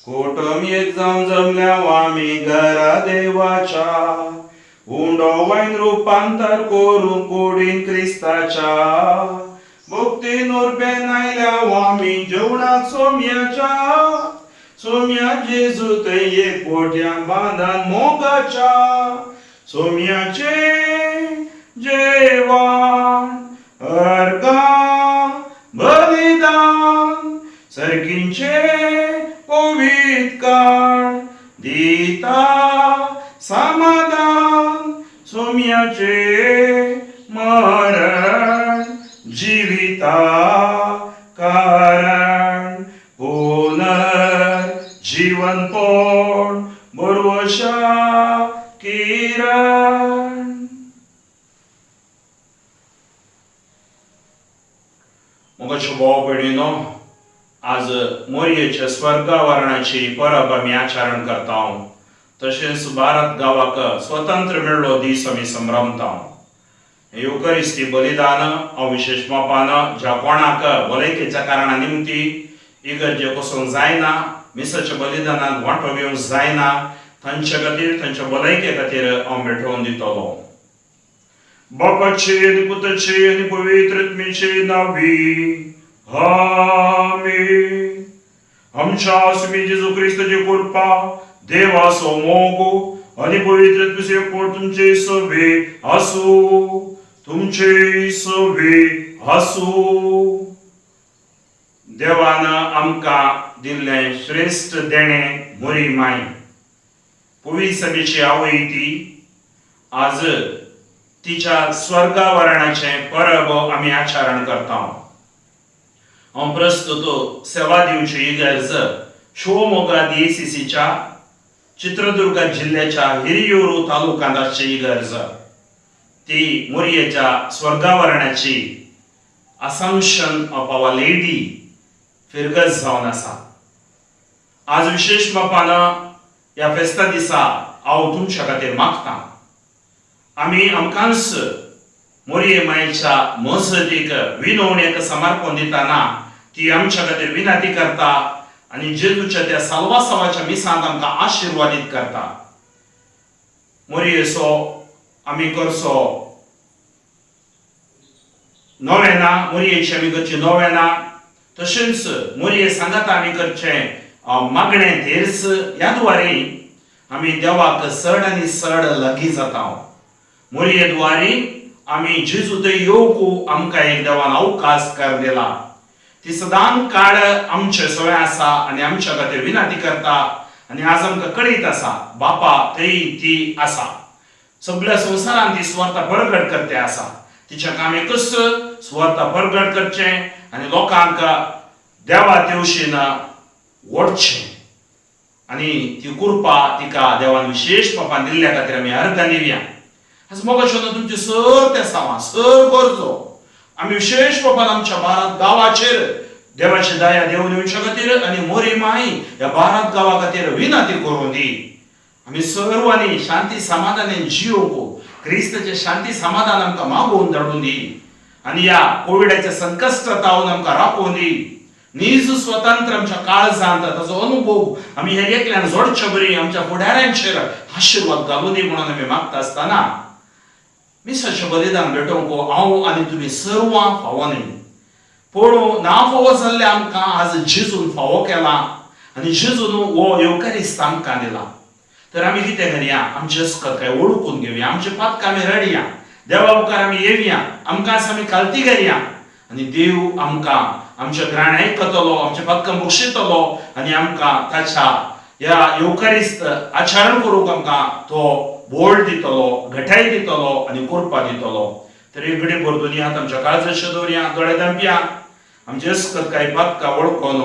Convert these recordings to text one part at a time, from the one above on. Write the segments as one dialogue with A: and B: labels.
A: कोटम एक जावन जमल्या आमी घरा देवाच्या, उंडो वायन रुपांतर करून कुडीन क्रिस्ताच्या. भक्तीन उर्बेन आयल्या आमी जेवणाक सोम्याच्या, सोम्या जेजू थंय एक गोट्या बांदान मोगाच्या. सोम्याचें जेवण अर्गां बलिदान सर्गींचें पवित्रकाण दिता समाधान. सोम्याचें मरण जिविता कारण, पुनर जीवनपण बरवशा किरण. मोगाच्यो भाव भयणीनो, आज मोरयेच्या स्वर्गावरणाची परब आमी आचरण करता. तशेंच भारत गांवाक स्वतंत्र मेळ्ळो दीस आमी संभ्रमता. येवकरिस्ती बलिदान हांव विशेश मापान ज्या कोणाक भलायकेच्या कारणा निमती इगर्जे वचूंक जायना, मिसाच्या बलिदानांत वांटो घेवंक जायना, तांचे खातीर, तांच्या भलायके खातीर हांव भेटोवन दितलो. बापाचे आनी पुताचे आनी पवित्र आत्म्याचे नांवी, आमेन. आमच्या स्वामी जेजू क्रिस्ताची कृपा, देवाचो मोग आनी पवित्र आत्म्याचो एकवट तुमचे सवे आसूं, तुमचे सवे आसूं. देवान आमकां दिल्लें श्रेश्ठ देणें मोरी माय, पवित्र सभेची आवय ती. आज तिच्या स्वर्गावरणाचें परब आमी आचरण करता. हांव प्रस्तुत सेवा दिवची इगर्ज शिवमोगा डीएसीसीच्या चित्रदुर्गा जिल्ल्याच्या हिरियूरू तालुक्यांत आसची इगर्ज. ती मोरयेच्या स्वर्गावरणाची असम्पशन ऑफ our lady फिरगज जावन आसा. आज विशेश मापान ह्या फेस्ता दिसा हांव तुमच्या खातीर मागता, आमी आमकांच मोरये मायेच्या मजतीक विनवणेक समर्पण दितना ती आमच्या खातीर विनंती करता आनी जेजूच्या त्या साल्वासावाच्या मिसांत आमकां आशिर्वादीत करता. मोरयेचो आमी करचो नोवेना, मोरयेची आमी करची नोवेना, तशेंच मोरये सांगाता आमी करचें मागणें तेर्स, ह्या द्वारे आमी देवाक चड आनी चड लागीं जाता. मोरये द्वारे आमी जेजू थंय येवंक आमकां एक देवान अवकाश कर दिला. ती सदां काळ आमचे सगळें आसा आनी आमच्या खातीर विनंती करता आनी आज आमकां कळीत आसा, बापा थंय ती आसा. सगळ्या संवसारांत ती सुवार्ता परगट करते आसा. तिच्या काम एकच, सुवार्ता परगट करचें आनी लोकांक देवा तेवशीन ओडचें. आनी ती कृपा तिका देवान विशेश पापान दिल्ल्या खातीर आमी अर्गां दिवया. आज मोगाच्यो, तुमचे सर ते सावां सर गरजो आमी विशेश पापान आमच्या भारत गांवाचेर देवाची दया देव दिवच्या खातीर आनी मोरी माई ह्या भारत गांवा खातीर विनंती करूं दी. आमी सर्वांनी शांती समाधानान जियोवंक क्रिस्ताचें शांती समाधान आमकां मागोवन धाडून दी आनी ह्या कोविडाच्या संकश्टांत आमकां राखून दी. नीज स्वतंत्र आमच्या काळजांत ताचो अनुभव आमी ह्या एकल्यान जोडचे बरी आमच्या फुडाऱ्यांचेर आशिर्वाद घालूं दी म्हणून आमी मागता आसतना, मिसाचें बलिदान भेटोवंक हांव आनी तुमी सर्वां फावो न्हय, पूण ना फावो जाल्लें आमकां आज जेजून फावो केला आनी जेजून हो येवकारिस्त आमकां दिला. तर आमी कितें करया? आमचे अस्कत वळखून घेवया, आमचे पातकां आमी रडया, देवा मुखार आमी येवया, आमकां आमी खालती करया आनी देव आमकां आमच्या ग्राण आयकतलो, आमच्या पातकां बक्षितलो आनी आमकां ताच्या ह्या येवकारिस्त आचरण करूंक आमकां तो बोळ दितलो, घटाय दितलो आनी कृपा दितलो. तर एक घडी भर दोनी हात आमच्या काळजाचे दवरया, दोळे धांपया. आमचे अस्कत काय पातकां वळखून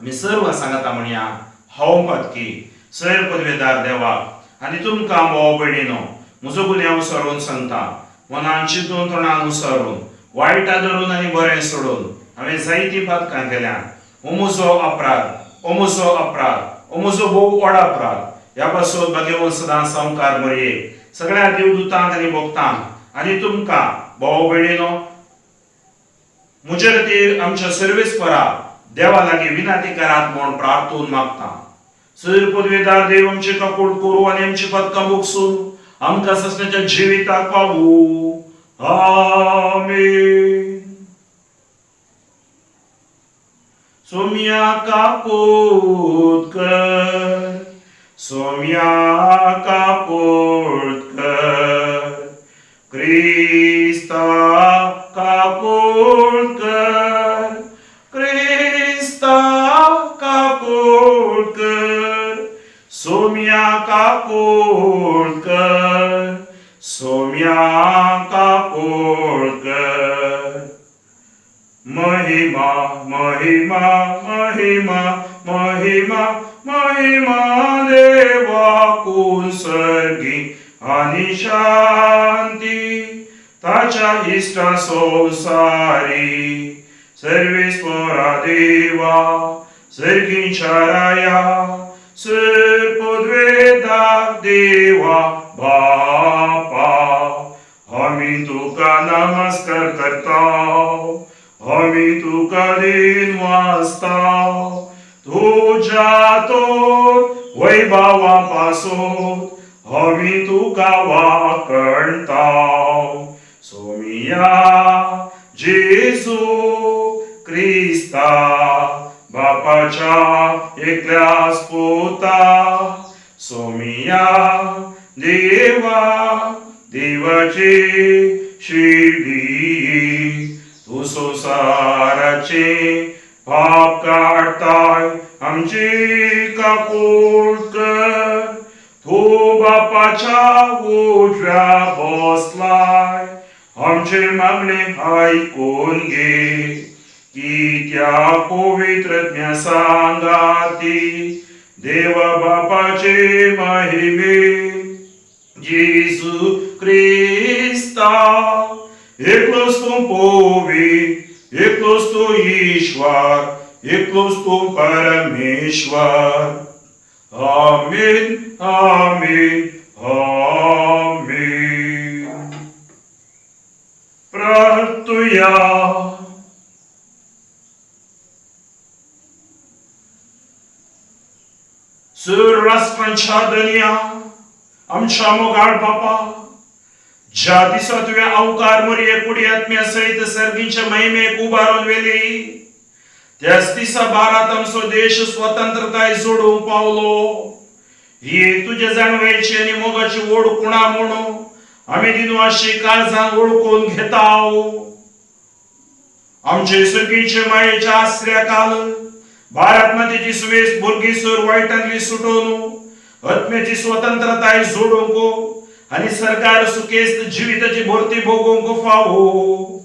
A: आमी सर्व सांगता म्हणया, हांव पातकी सैर पदवेदार देवा आनी तुमकां भाव भयणीनो म्हजो गुन्यांव सरून सांगता. मनान चिंतून, तोंडान उसरून, वायटा धरून आनी बरें सोडून हांवें जायतीं पातकां केल्या. हो म्हजो अपराध, हो म्हजो अपराध, हो म्हजो भोव व्हड अपराध. ह्या पासून भाग्यवंत सदां सावकार मरये, सगळ्या देवदूतांक आनी भक्तांक आनी तुमकां भाव भयणीनो म्हजे खातीर आमच्या सर्वेस्परा देवा लागीं विनंती करात म्हूण प्रार्थून मागता. सर पदवेदार देव आमची काकूट करूं आनी आमची पदकां भोगसून आमकां ससण्याच्या जिविताक पावूं. आमेन. सोम्या काकूत कर, सोम्या काकूत कर, क्रिस्ता काकूत कर, क्रिस्ता काकूत कर, सोम्या काकूत कर, सोम्या काकूत कर. महिमा महिमा महिमा महिमा महिमा देवाकून सर्गी आनी शांती ताच्या इश्टा संवसारी. सर्वेस्परा देवा, सर्गीच्या राया, सर पदवेदार देवा बापा, आमी तुका नमस्कार करता, आमी तुका दिन वाचता. तुज्या तोर वैभवा पासून आमी तुका वाकणता. सोमिया जेजू क्रिस्ता, बापाच्या एकल्याच पुता, सोमिया देवा, देवाची शिडी, तूं संवसाराचे पाप काडताय, आमची काकूट कर. तूं बापाच्या उजव्या बसलाय, आमचे मागणे आयकून घे. कित्याक पवित्र सांगाती देवा बापाचे महिमे जेजू क्रिस्ता, एकलोच तूं पवी, एकलोच तूं ईश्वर, एकलोच तूं परमेश्वर. आमेन, आमेन, आमेन. प्रार्थुया. सर राष्ट्रांच्या धनया, आमच्या मोगाळ बापा, ज्या दिसा तुवें अवकार मोरये कुडी आत्म्या सयत सर्गीच्या महिमेक उबारून व्हेली, त्याच दिसा भारत आमचो देश स्वतंत्रताय जोडूंक पावलो. ही तुज्या जाणवायेची आनी मोगाची ओड कुणा म्हणून आमी दिनवाशी काळजान वळखून घेताव. आमचे सर्गीचे मायेच्या आसऱ्या काल भारत मातेची सुवेस भुरगीं सर वायटांतली सुटोवन आत्म्याची स्वतंत्रताय जोडूंक आनी सरकार सुखेस्त जिविताची भरती भोगूंक फावो.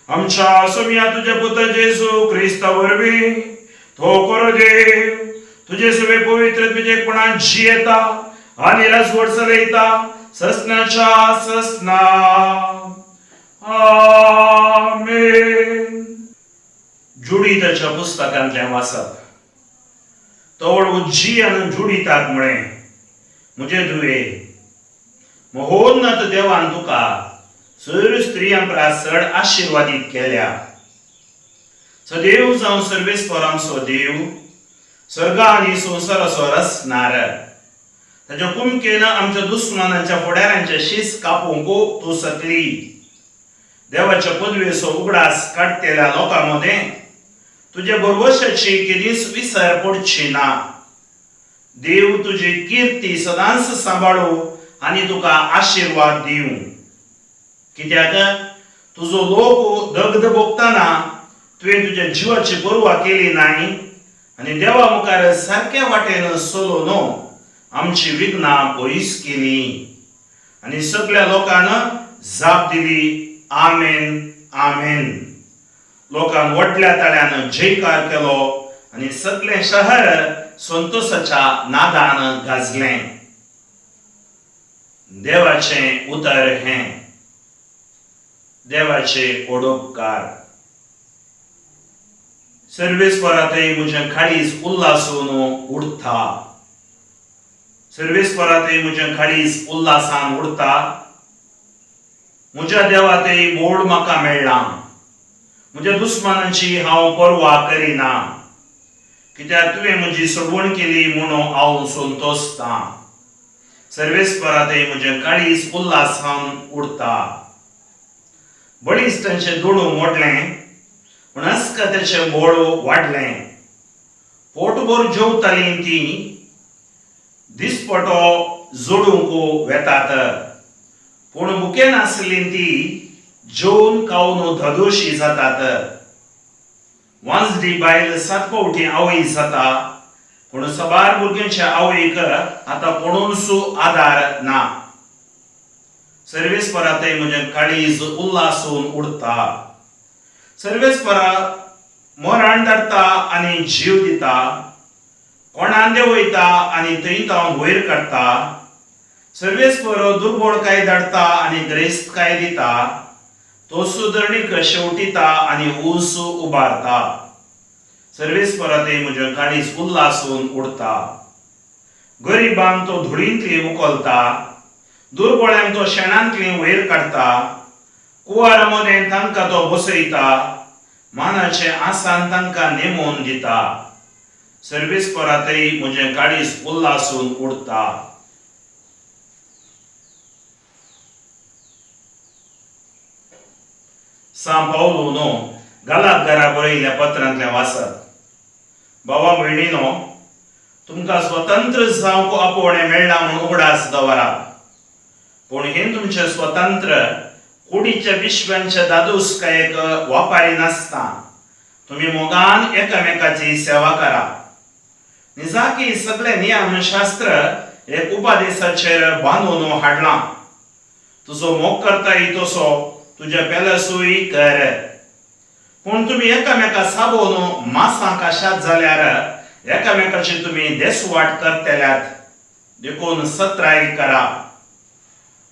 A: आमच्या सोम्या तुज्या पुता जेजू क्रिस्ता वरवीं. तो खरो देव, तुजे सुवे पवित्र तुजे कोणाक जियेता आनी राजवट चलयता ससनाच्या ससना. आमेन. जुडिताच्या पुस्तकांतलें वाचप. तवळ उज्जियान जुडिताक म्हळें, म्हजे धुवे, महोन्नत देवान तुका सर स्त्रियां परस चड आशिर्वादीत केल्या. सदैव जावं सर्वेस्पर आमचो देव, सर्गा आनी संवसाराचो रचणार. ताच्या कुमकेन आमच्या दुस्मानांच्या फुडाऱ्यांचे शीस कापूंक तूं शकली. देवाच्या पदवेचो उगडास काडटेल्या लोकां मदें तुज्या भरवशाची केदीच विसर पडची ना. देव तुजी किर्ती सदांच सांबाळू आनी तुका आशिर्वाद दिवं, कित्याक तुजो लोक दग्ध भोगतना तुवें तुज्या जिवाची पर्वा केली नाय आनी देवा मुखार सारक्या वाटेन चलोवन आमची विघ्नां पयस केली. आनी सगळ्या लोकांन जाप दिली, आमेन, आमेन. लोकांन व्हडल्या ताळ्यान जयकार केलो आनी सगळें शहर संतोसाच्या नादान गाजलें. देवाचें उतर हें. देवाचे ओडोपकार. सर्वेस्परातय म्हजें काळीज उल्हासून उडता, सर्वेस्परातय म्हजें काळीज उल्हासान उडता. म्हज्या देवातय बोड म्हाका मेळ्ळां. म्हज्या दुस्मानांची हांव पर्वा करिना. कित्याक तुवें म्हजी सोडवण केली म्हणून हांव संतोसतां. सर्वेस्परा थंय म्हजें काळीज उल्हासान उरता. बळिश्टांचें दुडू मोडलें पूण अस्कत्याचें बोळ वाडलें. पोटभर जेवतालीं तीं दिसपटो जोडूंक वेतात पूण भुकेन आसलीं तीं जेवन खावन धादोशी जातात. वांजडी बायल सात फावटी आवय जाता पूण साबार भुरग्यांच्या आवयक आतां कोणूच आदार ना. सर्वेस्परा थंय म्हजें काळीज उल्हासून उरता. सर्वेस्परा मरण धाडटा आनी जीव दिता, कोणान देंवयता आनी थंय तावन वयर काडटा. सर्वेस्पर दुर्बळकाय धाडटा आनी ग्रेस्तकाय दिता. तो सुदरणीक शेवटिता आनी ऊंच उबारता. सर्वेस्परा थंय म्हजें काळीज उल्हासून उरता. गरिबांक तो धुळींतली उखलता, दुर्बळ्यांक तो शेणांतली वयर काडटा. कुवारां मदें तांकां तो बसयता, मानाचें आसान तांकां नेमून दिता. सर्वेस्परा थंय म्हजें काळीज उल्हासून उरता. सां पावलून गालात घरा बरयिल्ल्या पत्रांतलें वाचत. भावा भयणीनो, तुमकां स्वतंत्र जावंक आपोवणें मेळ्ळां म्हूण उगडास दवरात, पूण हें तुमचें स्वतंत्र कुडीच्या विश्वांच्या दादोसकायेक वापारी नासता तुमी मोगान एकामेकाची सेवा करा. निजाकी सगळें नियमशास्त्र एक उपादेसाचेर बांदून हाडलां. तुजो मोग करताय तसो तुज्या पेलसूय कर. पूण तुमी एकामेका साबोवन मासां काशात जाल्यार एकामेकाची तुमी देसवाट करतल्यात, देखून सत्राय करा.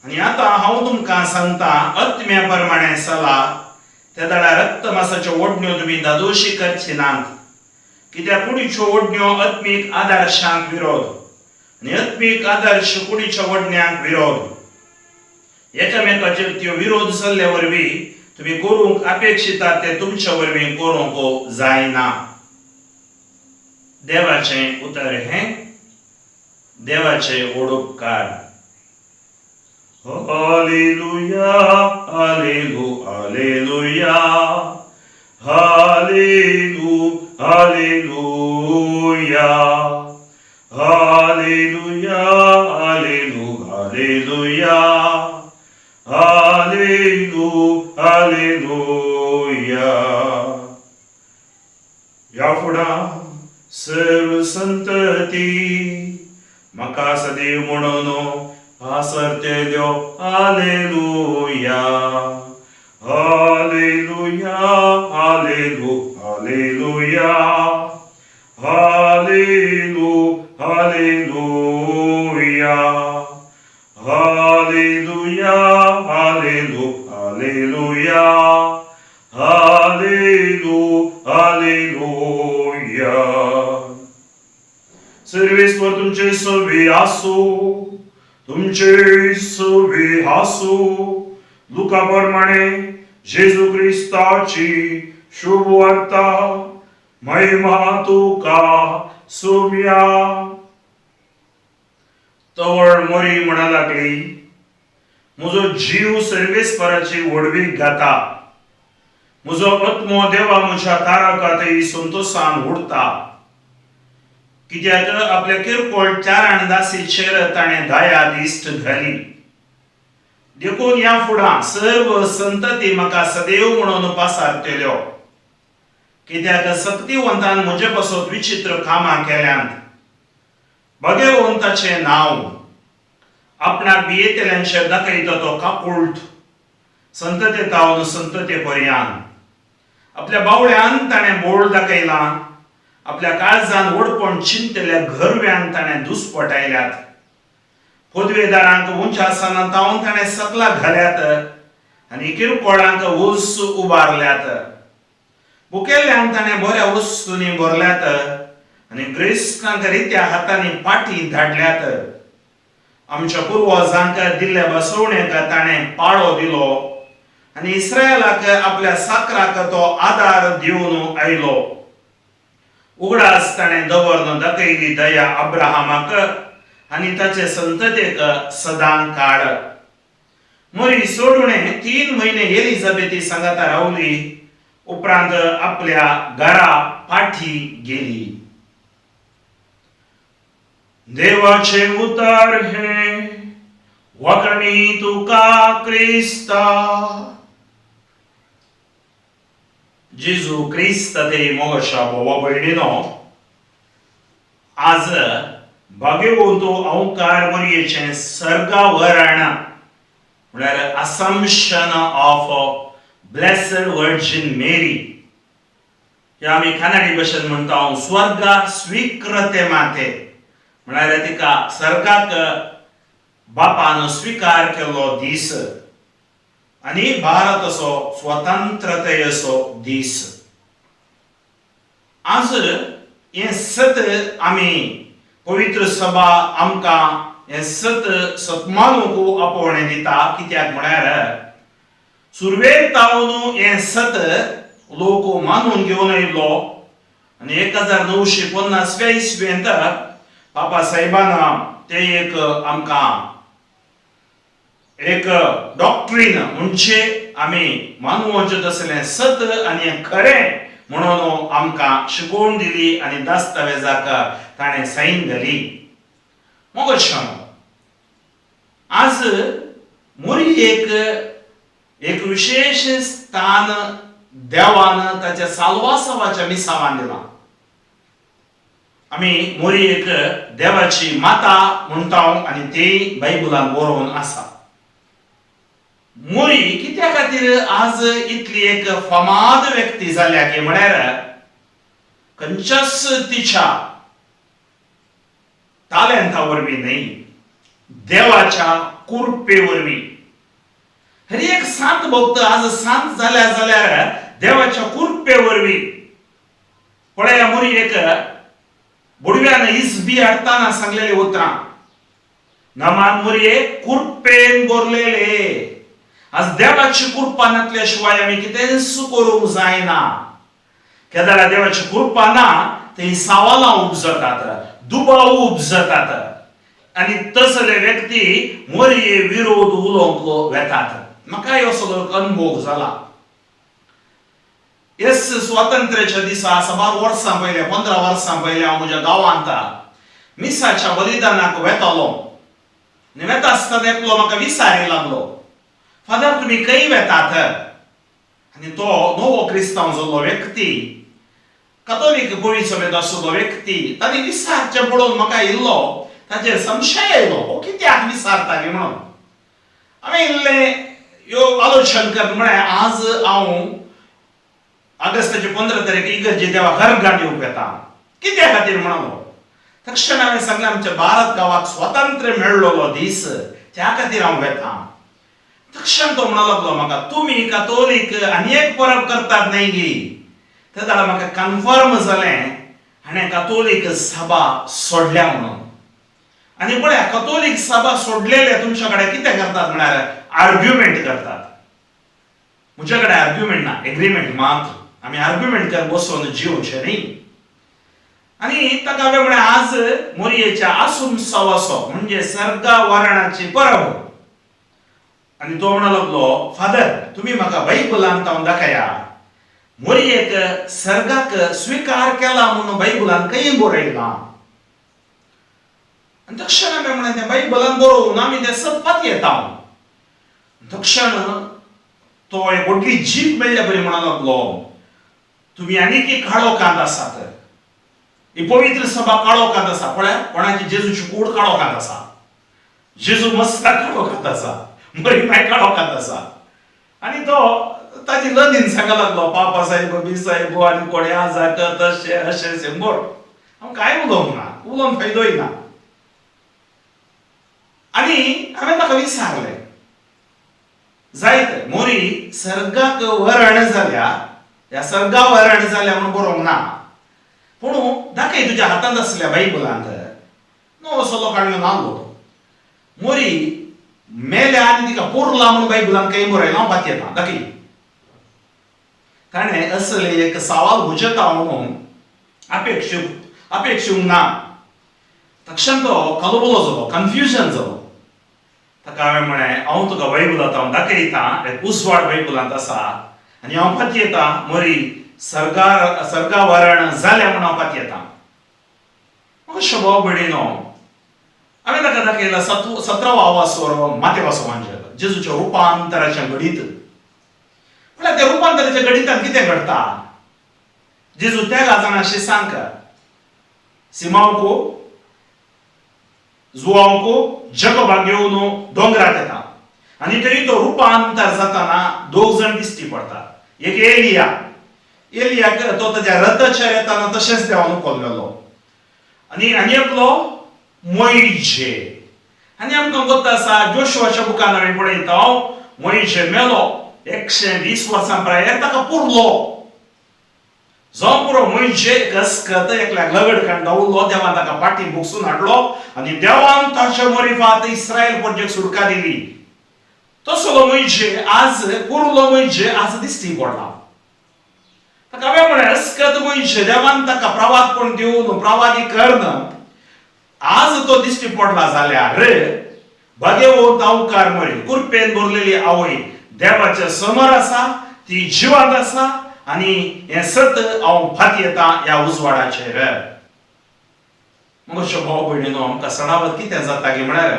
A: आनी आतां हांव तुमकां सांगता, आत्म्या प्रमाणें चला, त्या वेळार रक्तमासाच्यो ओडण्यो तुमी दादोशी करची नात. कित्याक कुडीच्यो ओडण्यो आत्मीक आदर्शांक विरोध आनी आत्मीक आदर्श कुडीच्या ओडण्यांक विरोध. एकामेकाचेर त्यो विरोध जाल्ले वरवीं तुमी करूंक अपेक्षितात ते तुमच्या वरवीं करूंक जायना. देवाचें उतर हें देवाचें ओडुपकार. हालेलुया, हालेलु, हालेलुया, हालेलु, हालेलुया, हालेलुया, हालेलु, हालेलुया, हालेलु, हालेलुया. ह्या फुडां सर्व संतती म्हाका सदैव म्हणून आसरतेल्यो. हालेलुया, हालेलुया, हालेलु, हालेलुया, हालेलु, हालेलुया, हालेलुया, हालेलु, हालेलुया, हालेलु, हालेलुया. सर्वेस्पर तुमचे सवे आसो, तुमचे सवे आसो. लुका प्रमाणे जेजू क्रिस्ताची शुभ वार्ता. महिमा तुका सोम्या. तवळ मोरी म्हणा लागली, म्हजो जीव सर्वेस्पराची व्हडवीक गाता. म्हजो आत्मो देवा म्हज्या तारका थंय संतोसान उडता. कित्याक आपल्या किरकोळ चारण दासीचेर ताणें दया दिश्ट घाली. देखून ह्या फुडां सर्व संतती म्हाका सदैव म्हणून पासारतल्यो. कित्याक सक्तिवंतान म्हजे पासत विचित्र कामां केल्यांत. भगवंताचें नांव. आपणाक भियेतल्यांचेर दाखयता तो काकुळट संतते तावन संतते पर्यान. आपल्या बावळ्यान ताणें बोळ दाखयलां. आपल्या काळजान व्हडपण चिंतलेल्या घरव्यांक ताणें दुस्पटायल्यात. पदवेदारांक उंच आसतना तावन ताणें सकला घाल्यात आनी किरकोळांक ऊस उबारल्यात. भुकेल्ल्यांक ताणें बऱ्या वस्तूंनी भरल्यात आनी ग्रेस्तांक रित्या हातांनी पाटी धाडल्यात. आमच्या पुर्वजांक दिल्ल्या बसवणेक ताणें पाळो दिलो आनी इस्रायलाक आपल्या साकराक तो आदार दिवन आयलो. उगडास ताणें दवरन दाखयली दया अब्राहमाक आनी ताचे संततेक सदां काळ. मरी सोडून 3 म्हयने एलिझाबेथी सांगाता रावली, उपरांत आपल्या घरा पाठी गेली. देवाचें उतर हें. वखणी तुका क्रिस्ता. जेजू क्रिस्त ते मोगशा भोवा भयणीनो, आज भाग्यवंत अंकार मोरयेचें सर्गावरण म्हळ्यार Assumption of Blessed Virgin Mary, ह्या आमी कानडी भाशेन म्हणटा स्वर्गा स्वीकृते माते, म्हळ्यार तिका सर्गाक बापान स्विकार केल्लो दीस आनी भारताचो स्वतंत्रतेचो दीस. आज हें सत आमी पवित्र सभा आमकां हें सत सतमानूंक आपोवणें दिता, कित्याक म्हळ्यार सुरवेक तावन हें सत लोक मानून घेवन आयिल्लो आनी 1950व्या इस्वेंत बाबा साहेबान ते एक आमकां एक डॉक्ट्रीन म्हणजे आमी मानवचें तसलें सत आनी खरें म्हणून आमकां शिकोवन दिली आनी दस्तावेजाक ताणें सायन घाली. मोगशान आज मोरयेक एक विशेश स्थान देवान ताच्या साल्वासावाच्या मिसावान दिलां. आमी मोरयेक देवाची माता म्हणटा आनी ती बायबलान बरोवन आसा. मोरी कित्या खातीर आज इतली एक फामाद व्यक्ती जाल्या की म्हळ्यार खंयच्याच तिच्या तालेंता वरवीं न्हय, देवाच्या कृपे वरवीं. हर एक सांत भक्त आज सांत जाल्या जाल्यार देवाच्या कृपे वरवीं. पळया मोरी एक बुडव्यान इसबी हाडटाना सांगलेली उतरां, नमान मोरये कृपेन भरलेले. आज देवाची कृपा नासल्या शिवाय आमी कितेंच करूंक जायना. केदाळा देवाची कृपा ना थंय सवालां उपजतात, दुबाव उपजतात आनी तसले व्यक्ती मोरये विरोध उलोवंक वेतात. म्हाकाय असो एक अनुभव जाला. येस स्वातंत्र्याच्या दिसा साबार वर्सां पयलें, 15 वर्सां पयलें हांव म्हज्या गांवांत मिसाच्या बलिदानाक वेतालो आनी वेता आसतना एकलो म्हाका विचारी लागलो, फादर तुमी खंय वेतात? आनी तो नवो क्रिस्तांव जाल्लो व्यक्ती, कतोलीक पवित्र आशिल्लो व्यक्ती, ताणें विचारचें पळोवन म्हाका इल्लो ताचेर संशय आयलो, हो कित्याक विचारता गी म्हणून. हांवें इल्लें ह्यो आलोचन कर म्हळें, आज हांव ऑगस्टाचे 15 तारीख इगर्जे देवाक अर्गां दिवंक वेता, कित्या खातीर म्हणलो. तक्षण हांवें सांगलें, आमच्या भारत गांवाक स्वातंत्र्य मेळ्ळोलो दीस, त्या खातीर हांव वेता. तक्षण तो म्हणो लागलो म्हाका, तुमी कातोलीक आनी एक परब करतात न्हय गी? ते जाल्यार म्हाका कन्फर्म जालें हाणें कातोलीक सभा सोडल्या म्हणून. आनी पळया, कतोलीक सभा सोडलेले तुमच्या कडेन कितें करतात म्हळ्यार आर्ग्युमेंट करतात. म्हज्या कडेन आर्ग्युमेंट ना, एग्रीमेंट मात्र. आमी आर्ग्युमेंट कर बसोवन जिवचें न्ही. आनी ताका हांवें म्हळें, आज मोरयेच्या आसुमसावाचो म्हणजे सर्गा वरणाची परब. आनी तो म्हणो लागलो, फादर तुमी म्हाका बायबलान तावन दाखया, मोरयेक सर्गाक स्विकार केला म्हणून बायबलान खंय बरयलां? आनी तक्षण हांवें म्हळें, तें बायबलान बरोवन आमी तें सतपात येता. तक्षण तो एक व्हडली जीप मेळ्ळ्या बरी म्हणो लागलो, तुमी आनीक काळोखांत आसात, ही पवित्र सभा काळोखांत आसा. पळय कोणाची जेजूची कूड काळोखांत आसा, जेजू मस्त काळोखांत आसा, बरी माय काळोखांत आसा. आनी तो ताजी लदीन सांगा लागलो, पापा साहेब बी साहेब आनी कोणे आजाक तशें अशें शंबर. हांव कांय उलोवंक ना, उलोवन फायदोय ना. आनी हांवें ताका विचारलें, जायत मोरी सर्गाक वरण जाल्या, ह्या सर्गा वरण जाल्या म्हणून बरोवंक ना, पूण दाखय तुज्या हातांत आसल्या बायबलांत. नवो सल्लो काडून नाल्लो तो मोरी मेल्या आनी तिका पुरला म्हणून बायबलान खंय बरयलां? हांव पातयेता, दाखय. ताणें असले एक सवाल भुजता म्हणून अपेक्षू अपेक्षूंक ना. तक्षण तो कलबलो जालो, कन्फ्युजन जालो. ताका हांवें म्हळें, हांव तुका बायबलांत हांव दाखयतां, एक उजवाड बायबलांत आसा आनी हांव पातयेतां मरी सर्गार सर्गावरण जालें म्हूण हांव पातयेतां. म्हाका भाव भयणीनो, हांवें ताका दाखयलां सतरावो आवासोर मातेवाचो वांजेल, जेजूच्या रुपांतराचें घडीत. म्हळ्यार त्या रुपांतराच्या घडितान कितें घडटा? जेजू त्या जाणां शिसांक, सिमांवको, जुवांवको, जकोबाक घेवन दोंगरार येता आनी थंय तो रुपांतर जाताना दोग जाण दिश्टी पडटा. एक एलिया, एलियाक तो ताच्या रथाचेर येताना तशेंच देवान उखल्लेलो, आनी आनी एकलो मोयजे. आनी आमकां गोत्त आसा, जोशुआच्या बुकान आमी पळयता, मोयजे मेलो 120 वर्सां प्रायेर, ताका पुरलो. जावं पुरो, मोयजे अस्कत एकल्याक लगड काडून दवरलो, देवान ताका फाटीं भोगसून हाडलो आनी देवान ताच्या मोरिफात इस्रायल परजेक सुटका दिली. तसलो मोयजे आज पुरलो, मोयजे आज दिश्टी पडला. ताका हांवें म्हळें, अस्कत मोयजे देवान ताका प्रवादपण दिवन प्रवादी कर्ण आज तो दिश्टी पडला जाल्यार भाग्यवंत अवकार मरे. कुरपेन भरलेली आवय देवाच्या समोर आसा, ती जिवांत आसा आनी हें सत हांव फातयेतां ह्या उजवाडाचेर. मग भाव भयणीनो, आमकां सणावत कितें जाता की म्हळ्यार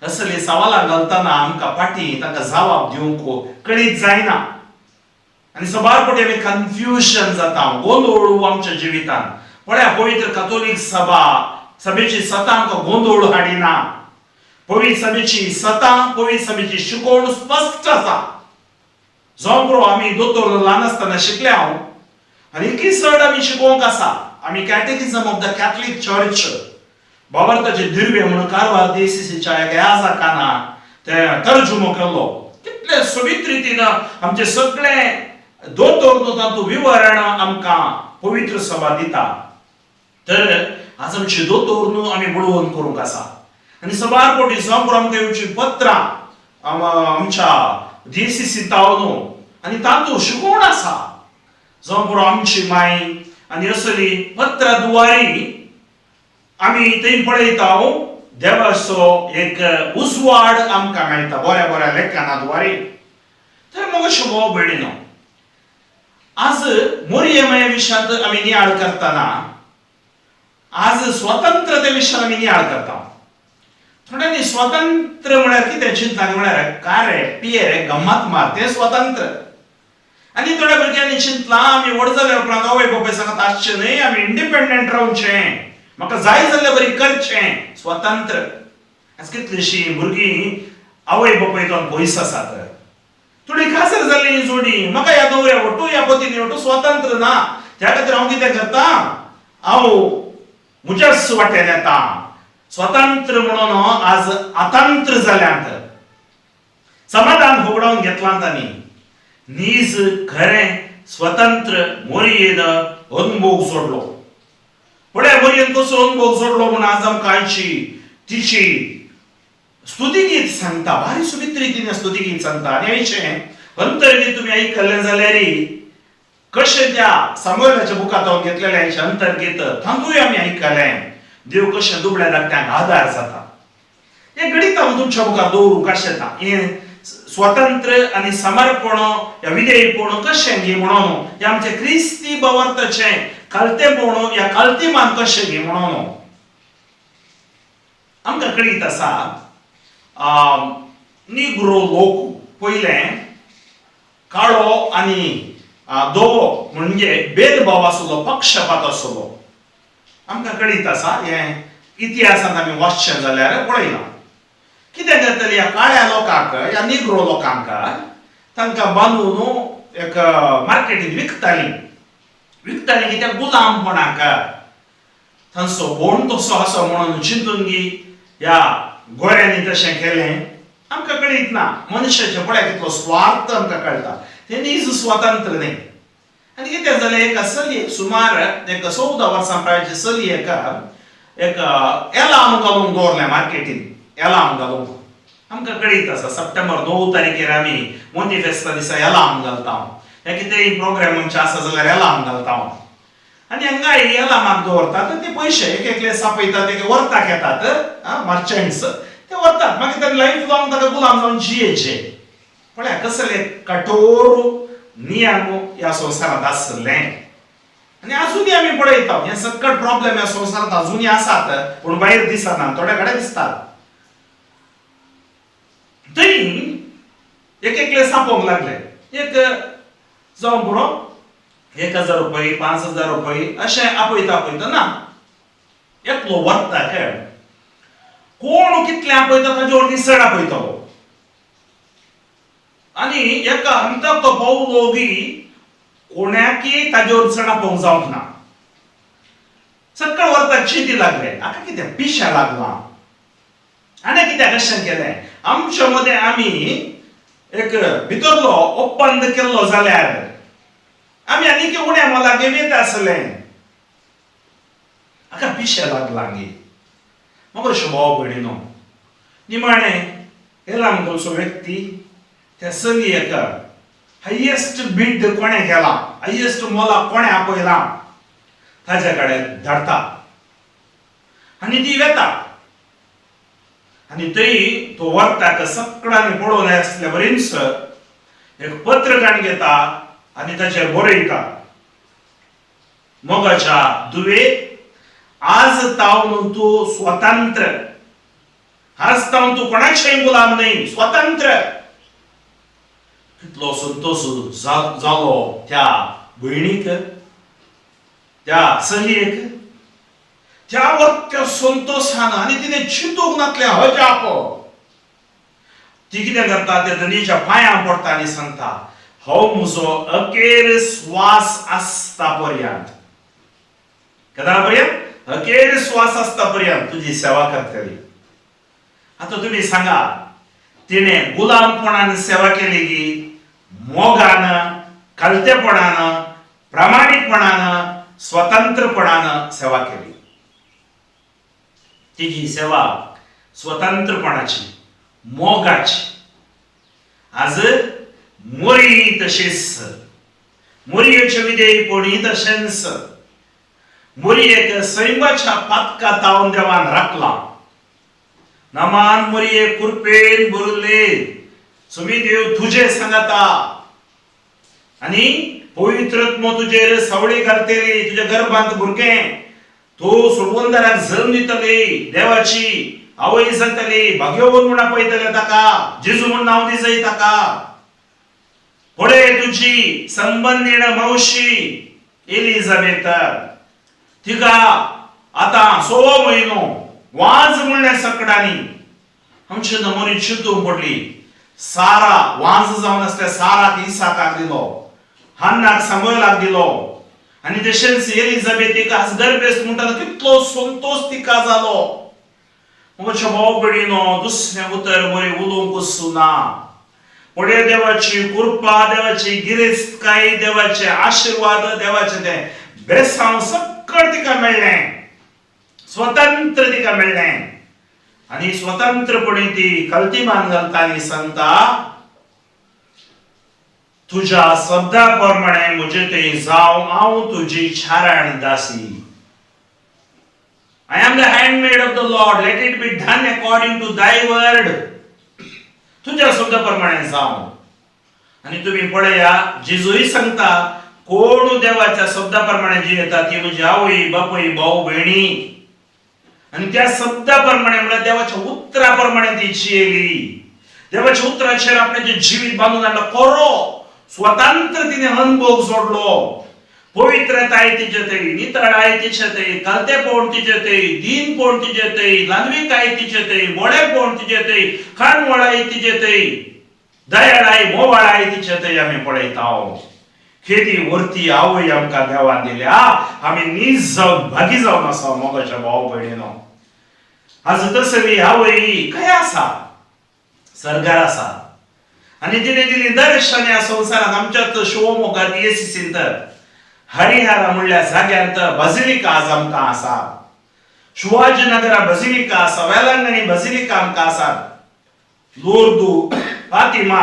A: असली सवालां घालतना आमकां फाटीं तांकां जबाब दिवंक कळीत जायना आनी सबार फावटी आमी कन्फ्युजन जाता, गोंदळ आमच्या जिवितान. पळया, पवित्र कथोलीक सभा सभेची सतां आमकां गोंदळ हाडिना. पवित्र सभेची सतां, पवित्र सभेची शिकवण स्पश्ट आसा. जावं पुरो, आमी दोतोर ल्हान आसतना शिकले हांव आनी इतली चड आमी शिकोवंक आसा. आमी Catechism of the Catholic Church, भावार्थाचे दिर्वे म्हणून कारवार देसीच्या एका याजकान ते तर्जुमो केल्लो. कितले सोबीत रितीन आमचे सगळे दोतोर तातूंत विवरण आमकां पवित्र सभा दिता. तर आज आमची दोतोर न्हू आमी बळवंत करूंक आसा आनी सबार फावटी जावं पुरो, आमकां येवची पत्रां आमच्या डीसीसी न्हू आनी तातूंत शिकोवण आसा. जावं पुरो, आमची माय आनी असली पत्रा दुवारी आमी थंय पळयता, देवाचो एक उजवाड आमकां मेळटा बऱ्या बऱ्या लेखना द्वारे. तर मग अशें भाव भयणीनो, आज मोरये विशयांत आमी नियाळ करतना, आज स्वतंत्रते विशयान आमी नियाळ करता. थोड्यांनी स्वतंत्र म्हळ्यार कितें चिंतता म्हळ्यार कारे पिये गम्मत मार, तें स्वतंत्र. आनी थोड्या भुरग्यांनी चिंतलां, आमी व्हड जाल्या उपरांत आवय बापाय सांगत आसचें न्हय, आमी इंडिपेंडंट रावचें, म्हाका जाय जाल्ले बरी करचें, स्वतंत्र. आज कितलीशीं भुरगीं आवय बापाय पयस आसात. थोडी काजर जाल्ली जोडी, म्हाका ह्या दवऱ्या वटू, ह्या पतीनी वटू स्वतंत्र ना, त्या खातीर हांव कितें करता, हांव म्हज्याच वाटेन येता. स्वतंत्र म्हणून आज आतंत्र जाल्यांत, समाधान होगडावन घेतलां तांणी. नीज खरें स्वतंत्र मोरयेन अनभोग सोडलो. पळया, मोरयेन कसो अनभोग सोडलो म्हूण आज आमकां आयची तिची स्तुतीगीत सांगता. भारी सोबीत रितीन स्तुतीगीत सांगता आनी आयचें अंतर्गीत तुमी आयकल्लें जाल्यार कशें त्या सामुएलाच्या बुकांत घेतलेलें आयचें अंतर्गीत, तातूंय आमी आयकलें देव कशें दुबळ्या धाकट्यांक आदार जाता. हें गणित हांव तुमच्या मुखार दवरूंक आशेता, हें स्वतंत्र आनी समर्पण ह्या विधेयपण कशें गे म्हणून, हें आमचें क्रिस्ती भावार्थाचें खालतेपण ह्या खालतीमान कशें गे म्हणून. आमकां कळीत आसा, निग्रो लोक पयलें काळो आनी धवो म्हणजे भेदभाव आसलो, पक्षपात आसलो. आमकां कळीत आसा, हें इतिहासांत आमी वाचचें जाल्यार पळयलां. कितें करतली, ह्या काळ्या लोकांक, ह्या निग्रो लोकांक तांकां बांदून एक मार्केटींत विकताली. विकताली कित्याक? गुलामपणाक. तांचो बोण तसो आसा म्हणून चिंतून गी ह्या गोऱ्यांनी तशें केलें, आमकां कळीत ना. मनशाचें पळय कितलो स्वार्थ आमकां कळटा. तें नीज स्वतंत्र न्ही. आनी कितें जालें, एका चलयेक, सुमार एक 14 वर्सां प्रायेचे चलयेक एक एलार्म घालूंक दवरलें मार्केटीन. एलार्म घालूंक आमकां कळीत आसा, सप्टेंबर 9 तारखेर आमी मोंती फेस्ता दिसा एलार्म घालता. हे कितेंय प्रोग्राम आमचे आसा जाल्यार एलार्म घालता. आनी हांगा एलामाक दवरतात ते पयशे एक एकले सापयतात, एक व्हरताक येतात मर्चंट्स, ते व्हरतात. मागीर ताणें लायफ लाँग ताका गुलाम जावन जियेचें. पळया कसले कठोर नियम ह्या संवसारांत आसले आनी आजुनूय आमी पळयता. हे सकट प्रॉब्लेम ह्या संवसारांत आजुनूय आसात, पूण भायर दिसना, थोडे कडेन दिसतात. थंय एक एकले सापोवंक लागले, एक जावं पुरो 1000 रुपये, 5000 रुपये अशें आपयता आपयता ना एकलो व्हरता. खेळ कोण कितले आपयता ताजे वरवीं चड आपयतलो. आनी एका हंताक तो पावलो की कोणाकय ताजेवर चड आपोवंक जावंक ना. सकळ व्हरता चिंती लागले, हाका कितें पिशें लागलां आनी कित्याक अशें केलें? आमच्या मदें आमी एक भितरलो ఒప్పंद केल्लो जाल्यार आमी आनीक उण्या मोलाक घेवं येता आसलें. हाका पिशें लागलां गे. मगो भाव भयणीनो, निमाणें एलामगोलचो व्यक्ती त्या चलयेक हायेस्ट बीड कोणें केलां, हायेस्ट मोलाक कोणें आपयलां ताज्या कडेन धाडटा आनी ती वेता. आनी थंय तो व्हरताक सगळ्यांनी पळोवन आसल्या बरीच एक पत्र काडून घेता आनी ताचेर बरयता, मोगाच्या दुवे, आज तावन तूं स्वतंत्र, आज तावन तूं कोणाचें गुलाम न्हय, स्वतंत्र. कितलो संतोश जालो त्या भयणीक, त्या चलयेक. त्या वक्त्या संतोशान आनी तिणें चिंतूंक नासलें अजाप. ती कितें करता, त्या धनीच्या पांयां पडटा आनी सांगता, हो म्हजो अखेर स्वास आसता पर्यंत, केन्ना पर्यंत? अखेर स्वास आसता पर्यंत तुजी सेवा करतली. आतां तुमी सांगा, तिणें गुलामपणान सेवा केली की मोगान, कलतेपणान, प्रामाणीकपणान, स्वतंत्रपणान सेवा केली? तिजी सेवा स्वतंत्रपणाची, मोगाची. आज मोरी तशीच, मोरयेचे विधेयपणी तशेंच. मोरयेक सैमाच्या पातका तावन देवान राखला. नमान मोरये, कृपेन भरले, सुमी देव तुजे सांगता आनी पवित्रत्म तुजेर सावळी घालतली. तुज्या गर्भांत भुरगें तूं सोडवणदाराक जल्म दितली, देवाची आवय जातली, भाग्यवंत म्हूण आपयतले ताका, जेजू म्हूण नांव दिजय ताका. पळय, तुजी संबंदीण मावशी एलिझाबेथ, तिका आतां 6वो म्हयनो, वाज म्हणलें सकडांनी. आमचे नमोरी चिंतूंक पडली. सारा वाज जावन आसल्या साराक इसाकाक दिलो, हान्नाक सामुएलाक दिलो आनी तशेंच एलिझाबेथीक आज गर्भेस्त म्हणटा, कितलो संतोश तिका जालो. म्हज्या भाव भयणीनो, दुसरें उतर बरें उलोवंक ना. पळय, देवाची कृपा, देवाची गिरेस्तकाय, देवाचे आशिर्वाद, देवाचे तें बेसांव सकळ तिका मेळ्ळें, स्वतंत्र तिका मेळ्ळें आनी स्वतंत्रपणे ती कल्तीमान घालता आनी सांगता, तुज्या शब्दा प्रमाणे म्हजे थंय जावं, हांव तुजी चारण दासी. I am the handmaid of the Lord. Let it be done according to thy word. तुझ्या शब्दा प्रमाणे जावं. आनी तुमी पळया, जेजूय सांगता, कोण देवाच्या शब्दा प्रमाणे जियेता ती म्हजी आवय, बापूय, भाऊ, भयणी. आनी त्या शब्दा प्रमाणे म्हळ्यार देवाच्या उतरा प्रमाणे ती जियेली. देवाच्या उतराचेर आपणाचें जिवीत बांदून हाडलो कोरो, स्वतंत्र तिने अनुभव सोडलो. पवित्रताय तिचे थंय, नितळाय तिचे थंय, कलतेपण तिचे थंय, दीनपण तिचे थंय, ल्हानविकाय तिचे थंय, भोळेपण तिचे थंय, कानवळाय तिचे थंय, दयाळाय, मोवाळाय तिचे थंय आमी पळयता. केदी वरती आवय आमकां देवान दिल्या. आमी नीज जावन भागी जावन आसा. मोगाच्या भाव भयणीनो, आज तसली आवय खंय आसा? सर्गार आसा. आनी तिणे दिली दर्शन ह्या संवसारांत. आमच्यात शिवमोगा डिएसीसींत हरिहरा म्हणल्या जाग्यांत बाजिलिका आज आमकां आसा. शिवाजीनगरा बजिलिका आसा, वेलंगणी बजिलिका आमकां आसात, लोर्दू, फातिमा,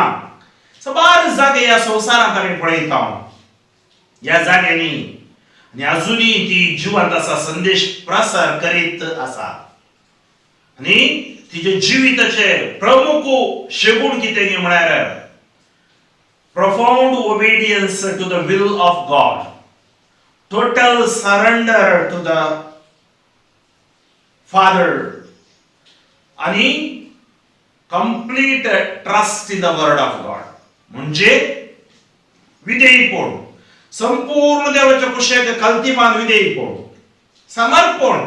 A: साबार जागे ह्या संवसारांत आमी पळयता. ह्या जाग्यांनी आनी अजुनूय ती जिवंत आसा, संदेश प्रसार करीत आसा. आनी तिचे जिविताचे प्रमुख शेगूण कितें म्हळ्यार profound obedience to the will of God, total surrender to the Father आणि complete trust in the word of God. म्हणजे विधेयीपण, संपूर्ण देवाच्या कुशेक कल्तिमान विधेयीपण, समर्पण.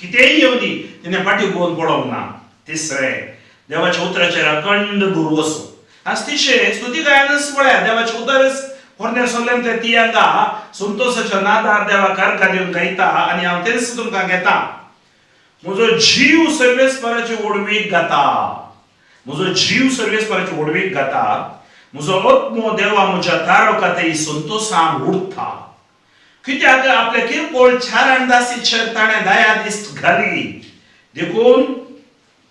A: कितेंय येवं दी, तिणें फाटी गोवन पळोवंक ना. तिसरें, देवाच्या उतराचेर अखंड भरवसो. आज तिशें स्तुती गायनच पळया, देवाचें उतरच पोरण्या सोल्लें ती हांगा संतोषाच्या नादार देवाक अर्घा दिवन गायता. आनी हांव तेंच तुमकां घेता. म्हजो जीव सर्वेस्पराची व्हडवीक गाता, म्हजो जीव सर्वेस्पराची व्हडवीक गाता, म्हजो आत्मो देवा म्हज्या तारकातय संतोषान उडता. कित्याक आपल्या किरकोळ चारण दासीचेर ताणें दया दिश्ट घाली. देखून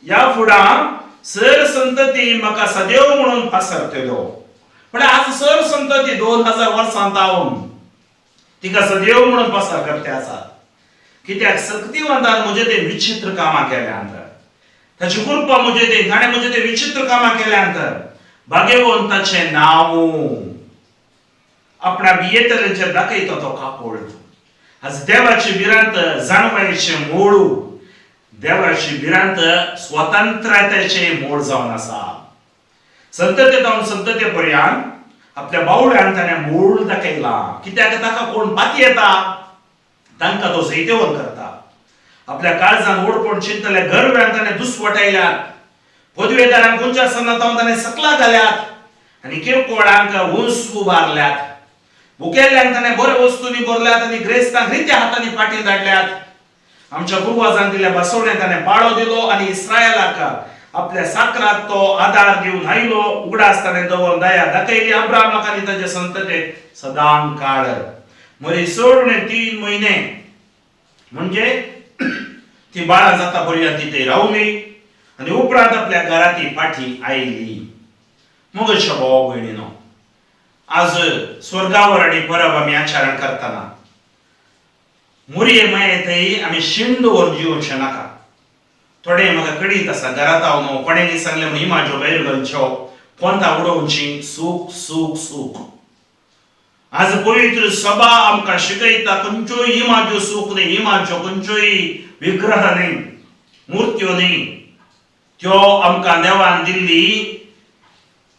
A: ह्या फुडां सर संतती म्हाका सदैव म्हणून पासरतल्यो. पण आज सर संतती 2000 वर्सां जावन तिका सदैव म्हणून पासार करते आसा. कित्याक सक्तिवंतान म्हजे ते विचित्र कामां केल्यांत, ताची कृपा म्हजे ते, ताणें म्हजे ते विचित्र कामां केल्यांत. भाग्यवंताचें नांव आपणा भियेतल्यांचेर दाखयता तो कापोळ. आज देवाची भिरांत जाणवायेचें मूळ, देवाची भिरांत स्वतंत्रतेचें मूळ जावन आसा. संतते जावन संतते पर्यंत आपल्या बावड्यान ताणें मूळ दाखयलां. कित्याक ताका कोण पाती येता तांकां तो जैतेवंत करता. आपल्या काळजान ओडपण चिंतल्या गर्व्यान ताणें दुस्वटायल्यात. पदवेदारांक उंच आसतना ताणें सकला घाल्यात आनी किरकोळांक उंच उबारल्यात. भुकेल्ल्यांक ताणें बऱ्यो वस्तूंनी भरल्यात आनी ग्रेस्तांक रित्या हातांनी फाटीं धाडल्यात. आमच्या पुर्वजांक दिल्या बसवण्याक ताणें पाळो दिलो आनी इस्रायलाक आपल्या साकराक तो आदार दिवन आयलो. उगडास ताणें दवर दया दाखयली अब्रामाक आनी ताच्या संततेक सदां काळ. मरे चड 3 म्हयने म्हणजे ती बाळां जाता पर्यंत ती थंय रावली आनी उपरांत आपल्या घरा ती फाटी आयली. मोगेच्या भावा भयणीनो, आज स्वर्गावर आनी परब आमी आचरण करतना मुरये माये थंय आमी शीण दवरून जिवचें नाका. थोडे म्हाका कडीत आसा, घरांत हांव न्हू कोणें सांगलें म्हूण इमाज्यो भायर घालच्यो, कोंता उडोवची, सूख सूख सूख. आज पवित्र सभा आमकां शिकयता, खंयच्योय इमाज्यो सूख न्ही, इमाज्यो खंयच्योय विग्रह न्ही, मुर्त्यो न्ही, त्यो आमकां देवान दिल्ली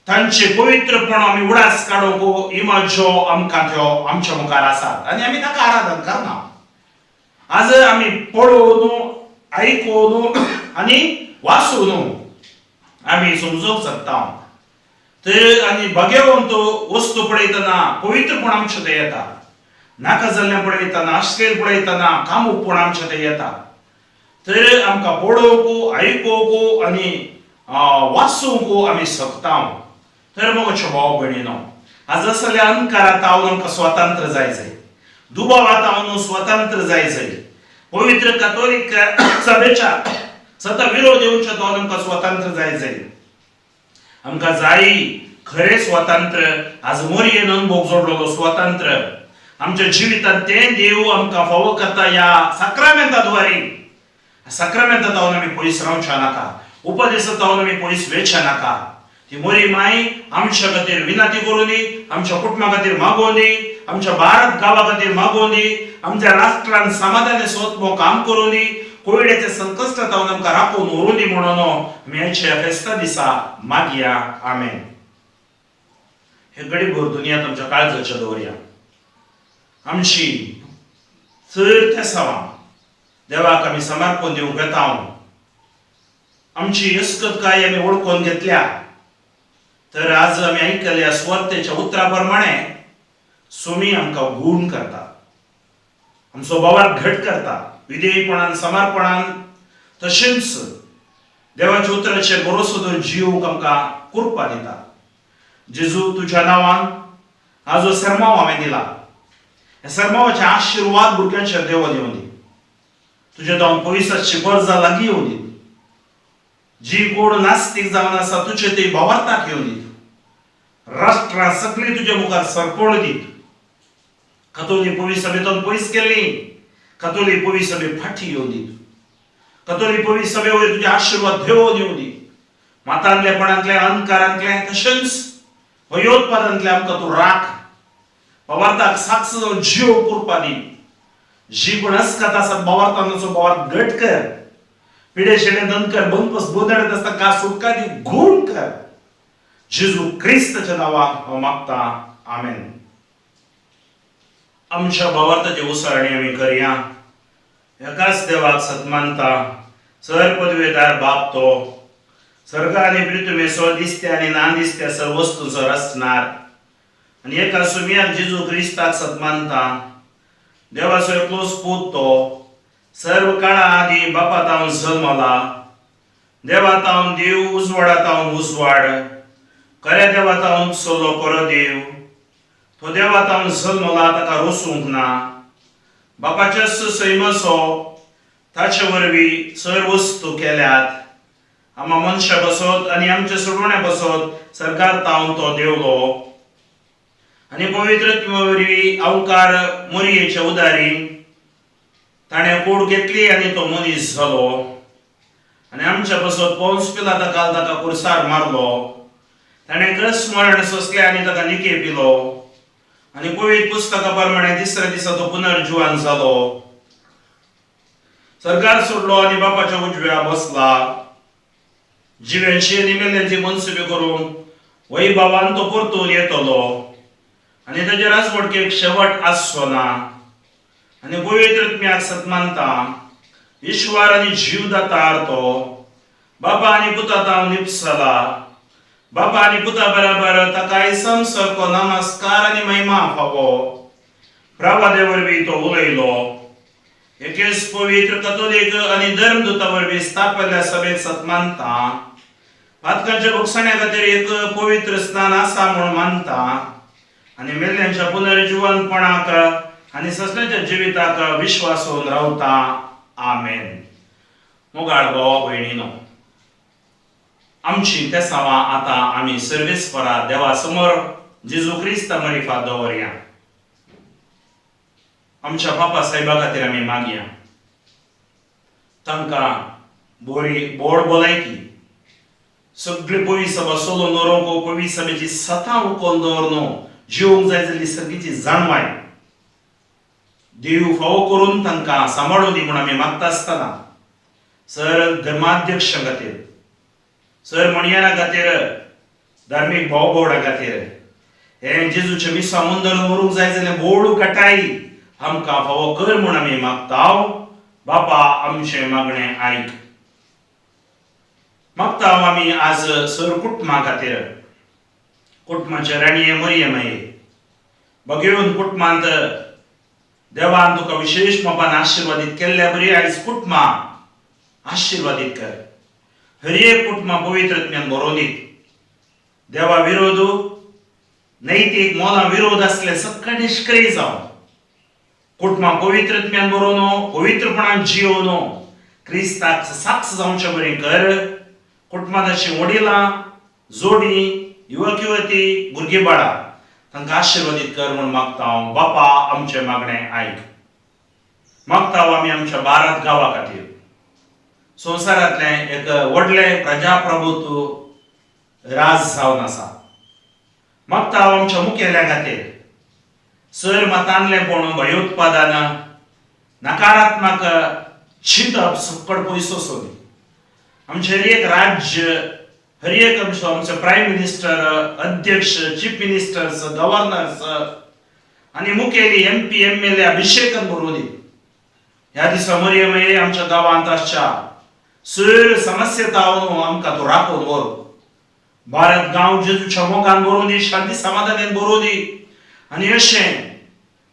A: तांचे पवित्रपण आमी उडास काडूंक इमाज्यो आमकां त्यो आमच्या मुखार आसात आनी आमी ताका आराधन करना. आज आमी पळोवन, आयकून आनी वाचून आमी समजूंक शकता. तर आनी भाग्यवंत वस्तू पळयतना पवित्रपण आमच्या थंय येता, नाका जाल्लें पळयतना, अश्लील पळयतना कामूकपण आमच्या थंय येता. तर आमकां पळोवंक, आयकूंक आनी वाचूंक आमी शकता. तर मोगाच्यो भाव भयणीनो, आज असल्या अंधकारात हांव आमकां स्वतंत्र जाय जाय, दुबावात हांव स्वतंत्र जाय जाय, पवित्र कातोलीक सभेच्या सता विरोध येवच्या तो आमकां स्वतंत्र जाय जाय. आमकां जाय खरें स्वतंत्र. आज मोरयेन अनुभव जोडलेलो स्वतंत्र आमच्या जिवितांत तें देव आमकां फावो करता ह्या साक्रामेंता द्वारे. साक्रामेंता जावन आमी पयस रावच्या नाका, उपदेसात जावन आमी पयस वेच्या नाका. ती मोरी माय आमच्या खातीर विनंती करूं दी, आमच्या कुटुंबा खातीर मागोवं दी, आमच्या भारत गांवा खातीर मागोवं दी, आमच्या राष्ट्रान समाधानी सोदमो काम करूं दी, कोविडाच्या संकश्टात जावन आमकां राखून व्हरूं दी म्हणून आमी आयच्या फेस्ता दिसा मागया. आमेन. हे गडीभर दुनिया तुमच्या काळजाच्या दवरया. आमची चड तेसावां देवाक आमी समर्पण दिवंक येता. आमची अस्कतकाय आमी वळखून घेतल्या. तर आज आमी आयकल्या सुवार्तेच्या उतरा प्रमाणे सुमी आमकां गूण करता, आमचो भावार घट करता विधेयपणान, समर्पणान, तशेंच देवाच्या उतराचेर भरोसो दवर जीव आमकां कृपा दिता. जेजू, तुज्या नांवान आज हो सरमाव हांवें दिला. ह्या सरमावाचे आशिर्वाद भुरग्यांचेर देवा दिवं दी. तुज्या जावन पयसाची गरजा लागीं येवं दी. जी कोण नास्तीक जावन आसा तुजे ते भावार्थाक येवं दीत. राष्ट्रां सगळीं तुज्या मुखार सरपण दीत. कातोलीक पवी सभेंतून पयस केल्ली कातोलीक पवी सभे फाटी येवन दी. कातोलीक पवी सभे वयर तुजे आशिर्वाद देवोन येवं दी. मातांतलेपणांतलें, अंधकारांतलें तशेंच भयोत्पादांतलें आमकां तूं राख. भावार्थाक साक्ष जावन जीव करपा दी. जी कोण अस्कत आसात भावार्थांचो भावार्थ घट कर. पिडे शेडे दंकर बंदपस बोदडत आसता का सुटका दी, गुण कर. जेजू क्रिस्ताच्या नांवान हांव मागतां, आमेन. आमच्या भावार्थाची उसारणी आमी करया. एकाच देवाक सतमानता, सर पदवेदार बाप, तो सर्ग आनी पृथ्वीचो दिसत्या आनी ना दिसत्या सर्व वस्तूंचो रचणार, आनी एका सुमयाक जेजू क्रिस्ताक सतमानता, देवाचो एकलोच पूत, तो सर्व काळा आदी बापा तावन जल्मला, देवा तावन देव, उजवाडा तावन उजवाड, खऱ्या देवा तावन सल्लो खरो देव, तो देवा तावन जल्मला, ताका रोसूंक ना, बापाच्याच सैमाचो, ताचे वरवीं सर्व वस्तू केल्यात, आमा मनशां बसत आनी आमच्या सोडवण्या बसत सरकार तावन तो देवलो आनी पवित्र वरवीं अवकार मोरयेच्या उदारी ताणें कूड घेतली आनी तो मनीस जालो आनी आमच्या बसत पोन्स पिलाता काल ताका कुर्सार मारलो. ताणें क्रस मरण सोंसलें आनी ताका निके पिलो आनी पवित्र पुस्तका प्रमाणे तिसऱ्या दिसा तो पुनर्जिवान जालो, सरकार सोडलो आनी बापाच्या उजव्या बसला. जिव्यांची आनी मेल्ल्यांची मनसुबी करूंक वैभवान तो परतून येतलो आनी ताजे राजवटकेक शेवट आसचो ना. आनी पवित्र आत्म्याक सतमानता, ईश्वर आनी जीवदातार, तो बापा आनी पुता तावन निपसला, बापा आनी पुता बराबर ताकाय समसारको नमस्कार आनी महिमा फावो. प्रवादे वरवीं तो उलयलो. एकेच पवित्र कतोलीक आनी धर्मदूता वरवीं स्थापल्ल्या सभेक सतमानता. पातकांच्या भोगसण्या खातीर एक पवित्र स्नान आसा म्हूण मानता आनी मेल्ल्यांच्या पुनर्जिवनपणाक आनी ससण्याच्या जिविताक विश्वासून रावता. आमेन. मोगाळ भावा भयणीनो, आमची तेसांवां आतां आमी सर्वेस्परा देवा समोर जेजू क्रिस्ता मरिफा दवरया. आमच्या पापा साहेबा खातीर आमी मागया, तांकां बरी बोड भलायकी, सगळी पवी सभा सोलोवन दवरूंक, पवी सभेची सतां उकोवन दवर जिवंक जाय जाल्ली सगळीची जाणवाय देव फावो करून तांकां सांबाळून दी म्हूण आमी मागता आसतना, सर धर्माध्यक्षा खातीर, सर मणयारा खातीर, धार्मीक भाव भोवडा खातीर हे जेजूचे मिसां मुंदर व्हरूंक जाय जाल्यार बोड कटाई आमकां फावो कर म्हूण आमी मागता. बापा, आमचें मागणें आयक. मागता आमी आज सर कुटुंबा खातीर. कुटुंबाचे राणये मरियम बघेवन कुटुंबांत देवान तुका विशेश मोपान आशिर्वादीत केल्ल्या बरी आयज कुटुंबां आशिर्वादीत कर. हर एक कुटुंबां पवित्र आत्म्यान बरोवन दीत. देवा विरोध, नैतीक मोलां विरोध आसले सगळे निश्क्रिय जावन कुटुंबां पवित्र आत्म्यान बरोवन पवित्रपणान जियोवन क्रिस्ताक साक्ष जावचे बरी कर. कुटुंबांत अशीं वडिलां, जोडी, युवक युवती, भुरगीं बाळां तांकां आशिर्वादीत कर म्हूण मागता हांव. बापा, आमचें मागणें आयक. मागता हांव आमी आमच्या भारत गांवा खातीर. संवसारांतलें एक व्हडलें प्रजाप्रभुत्व राज जावन आसा. मागता हांव आमच्या मुखेल्या खातीर. सर मतांतलें भयोत्पादन, नकारात्मक चिंतप सकट पयसो सोदी. आमचें हर एक राज्य, हर एक आमचो आमचो प्रायम मिनिस्टर, अध्यक्ष, चीफ मिनिस्टर्स, गव्हर्नर्स आनी मुखेली एमपी, एमएलए अभिषेकान बरोवन दी. ह्या दिसा मरियम आमच्या गांवांत आसच्या सर समस्या तावन आमकां तो राखून व्हर. भारत गांव जेजूच्या मोगान बरोवन दी, शांती समाधानान बरोवन दी आनी अशें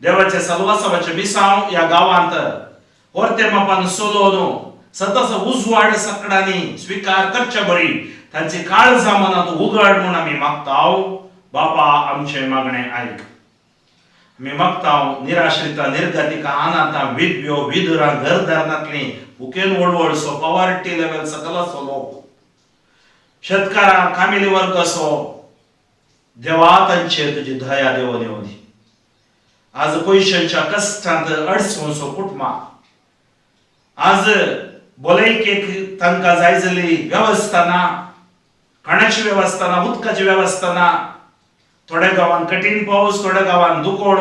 A: देवाच्या सलवासावाचें मिसांव ह्या गांवांत वर्ते मापान सोलोवन सदांच उजवाड सकडांनी स्विकार करच्या बरी तांची काळजां मनांत उगड म्हूण आमी मागता. बापा, आमचें मागणें आयक. आमी मागता निराश्रिता, निर्गतिका, अनाथा, विधव्यो, विधुरां, घरदार नातलीं, भुकेन वळवळसो, पॉवर्टी लेवल सकल असो लोक, शेतकारां, कामेली वर्ग असो, देवा तांचेर तुजी दया देवोन येवं दी. आज पयशांच्या कश्टांत अडचणचो कुटुंबां आज भलायकेक तांकां जाय जाल्ली वेवस्था ना, खाणाची वेवस्था ना, उदकाची वेवस्था ना. थोड्या गांवांत कठीण पावस, थोड्या गांवांत दुकोळ,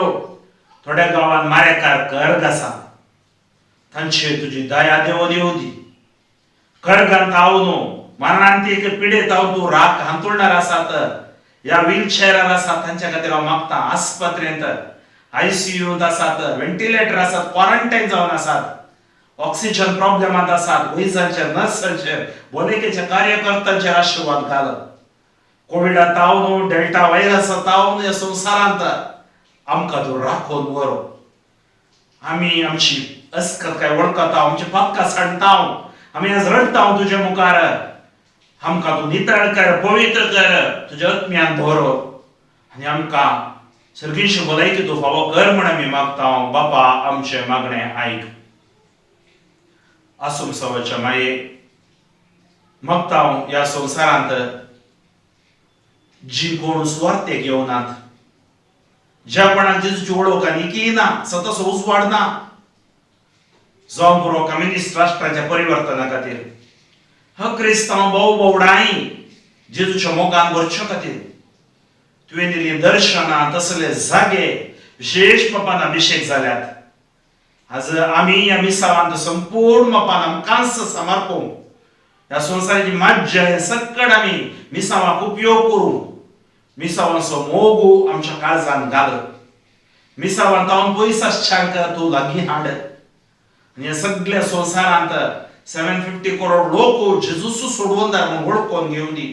A: थोड्या गांवांत मारेकार कर्ग आसा. तांचेर तुजी दया देव दिवं दी. कर्गांत हांव न्हू मरणांतीक पिडेत हांव तूं राख हांतुळणार आसात, ह्या व्हीलचेरार आसात तांच्या खातीर हांव मागता. आस्पत्रेंत आयसीयूंत आसात, व्हेंटिलेटर आसात, क्वॉरंटायन जावन आसात, ऑक्सिजन प्रॉब्लेमांत आसात, वैजांचेर, नर्सांचेर, भलायकेच्या कार्यकर्त्यांचेर आशिर्वाद घाल. कोविडा तावन, डेल्टा व्हायरसा तावन ह्या संवसारांत आमकां तूं राखून व्हर. आमी आमची अस्कत वळखता, आमची पातकां सांडता, आमी आज रडटा तुज्या मुखार. आमकां तूं नितळ कर, पवित्र कर, तुज्या आत्म्यान भर आनी आमकां सर्गीशी भलायकी तूं फावो कर म्हण आमी मागता. बापा आमचें मागणें आयक. आसुमसावाच्या माये मागता ह्या संवसारांत जी कोण सुवार्थेक येवनात, ज्या कोणाक जेजूची वळख आनी की ना, सतसो उजवाड ना, जावं पुरो कम्युनिस्ट राष्ट्राच्या परिवर्तना खातीर ह क्रिस्तांव भोव भोवडाय जेजूच्या मोगान भरच्या खातीर तुवें दिल्लीं दर्शनां तसले जागे विशेश बापान अभिशेक जाल्यात. आज आमी ह्या मिसावांत संपूर्ण बापान आमकांच समर्पूंक ह्या संवसाराची मज्जा हे सकट आमी मिसावाक उपयोग करूंक मिसावांचो मोग आमच्या काळजान घाल. मिसावान तावन पयस आसच्यांक तूं लागीं हाड आनी ह्या सगळ्या संवसारांत 750 करोड लोक जेजूस सोडवणदार म्हूण वळखून घेवन दी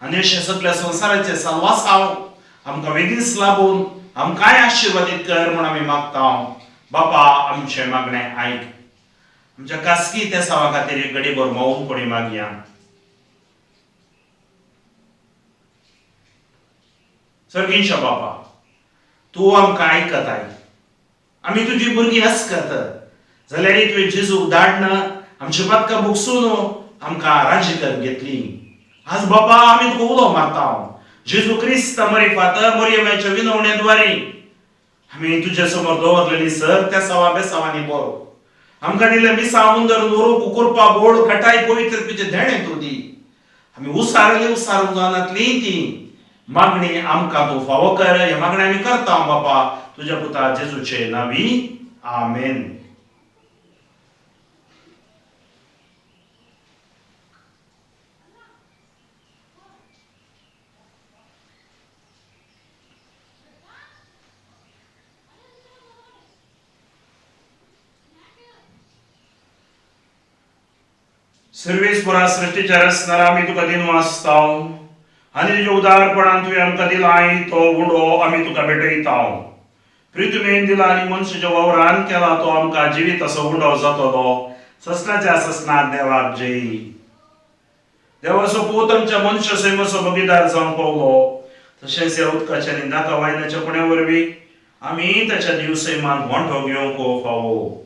A: आनी अशें सगळ्या संवसाराचें साल्वासांव आमकां वेगींच लाबून आमकांय आशिर्वादीत कर म्हूण आमी मागता. बापा आमचें मागणें आयक. आमच्या खासगी तेसावा खातीर एक घडीभर मौनपणी मागया. सर्गींच्या बापा, तूं आमकां आयकताय. आमी तुजी भुरगीं आसकत जाल्यार तुवें जेजूक धाडन आमची पातकां भोगसून आमकां राजी करून घेतली. आज बापा आमी तुका उलो मारता. जेजू क्रिस्त मरिफात मरियमाच्या विनवणे द्वारे आमी तुज्या समोर दवरलेली सर त्या सवा बेसावांनी बरो आमकां दिलें मिसां मुंदर उरूंक कुरपा बोळ घटाय पवित्रतेचें देणें तूं दी. आमी उसारली उसारूंक जावनातली ती मागणी आमकां तूं फावो कर. हे मागणी आमी करता बापा तुज्या पुता जेजूचे नांवी. आमेन. सर्वेस्परा सृश्टीच्या रचणारा आमी तुका दिनू आसताव आनी तुज्या उदारपणान तुवें आमकां दिलाय तो उंडो आमी तुका भेटयताव. प्रितुमेन दिला आनी मनशाच्या वावरान केला तो आमकां जिवीत असो उंडो जातलो. ससनाच्या ससनाक देवाक जय. देवाचो पूत आमच्या मनशा सैमाचो बगीदार जावंक पावलो. तशेंच ह्या उदकाच्या आनी दाका वायनाच्या पुण्या वरवीं आमी ताच्या दिव सैमान वांटो घेवंक फावो.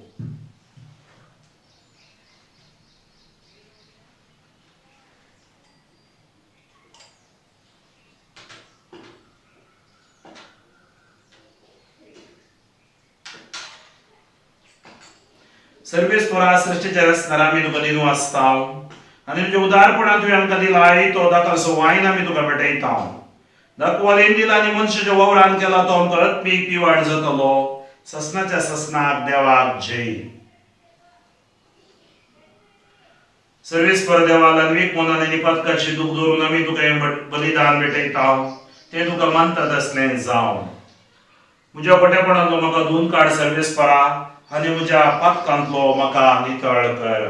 A: सर्वेस्परा सृश्टीच्या रचणारा आमी तुका दिनू आसताव आनी तुज्या उदारपणान तुवें आमकां दिलाय तो दाखलसो वायन आमी तुका भेटयताव. दाखवालेन दिला आनी मनशाच्या वावरान केला तो आमकां आत्मीक पिवाड जातलो. ससनाच्या ससनाक देवाक जय. सर्वेस्पर देवा लनवीक मनान आनी पातकाची दूख दवरून आमी तुका हें बलिदान भेटयताव तें तुका मानता तसलें जावं. म्हज्या खोटेपणांतलो म्हाका धुवन काड सर्वेस्परा आनी म्हज्या पातकांतलो म्हाका नितळ कर.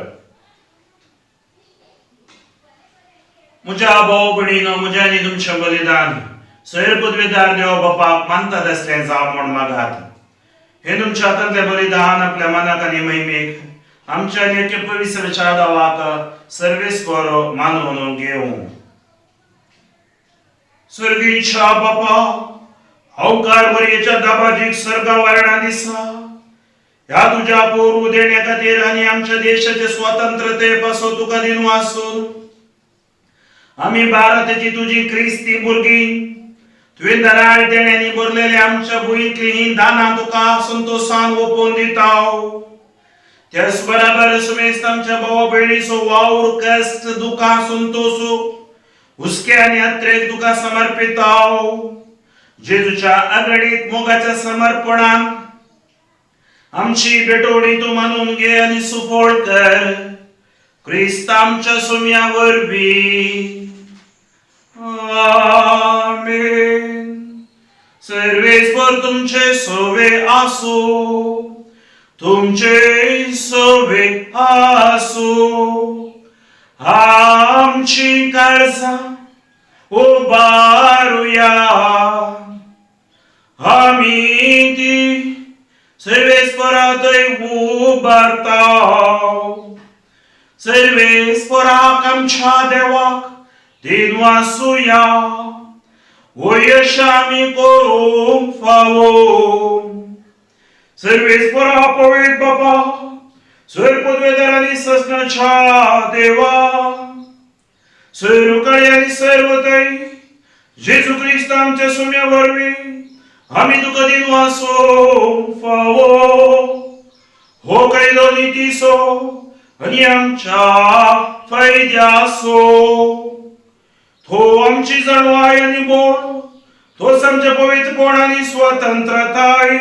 A: म्हज्या भाव भयणीनो म्हज्या आनी तुमचें बलिदान सैर पदवेदार देव बापाक मानता तसलें जावं म्हूण मागात. हें तुमच्या हातांतलें बलिदान आपल्या मनाक आनी महिमेक आमच्या आनी एके पवित्रच्या दावाक सर्वेस्पर मानून घेवं. सर्गीच्या बापा अवकार मरयेच्या दाबाजीक सर्गा वर्णा दिसा ह्या तुज्या पोरू देण्या खातीर आनी आमच्या देशाचे स्वातंत्रते पासून तुका दिनू आसून आमी भारताची तुजी क्रिस्ती भुरगीं तुवें दराळ देण्यांनी भरलेले आमच्या भुंयेंतली हीं दानां तुका संतोशान ओपून दिताव. त्याच बराबर सुमेस्त आमच्या भावा भयणीचो वावर, कश्ट, दुखां, संतोष, हुस्के आनी अत्रेक तुका समर्पिताव. जेजूच्या अगणीत मोगाच्या समर्पणान आमची भेटवणी तूं मानून घे आनी सुफळ कर, क्रिस्त आमच्या सुम्या वरवीं. आमेन. सर्वेस्पर तुमचे सोवे आसो, तुमचे सोवे आसो. आमची काळजां उबारुया, आमी ती सर्वेस्परातय उबारता. सर्वेस्पराक आमच्या देवाक दिनवासुया, वयश आमी करूंक फावो. सर्वेस्परा, पवित्र बापा, स्वर पदवेदार आनी ससनाच्या देवा, सर्व काळी आनी सर्व थंय जेजू क्रिस्त आमच्या सुम्या वरवीं आमी तुका दिनवासूंक फावो. हो कायदो नितीचो आनी आमच्या फायद्याचो. तो आमची जाणवाय आनी बोळ, तोच आमचें पवित्रपण आनी स्वतंत्रताय.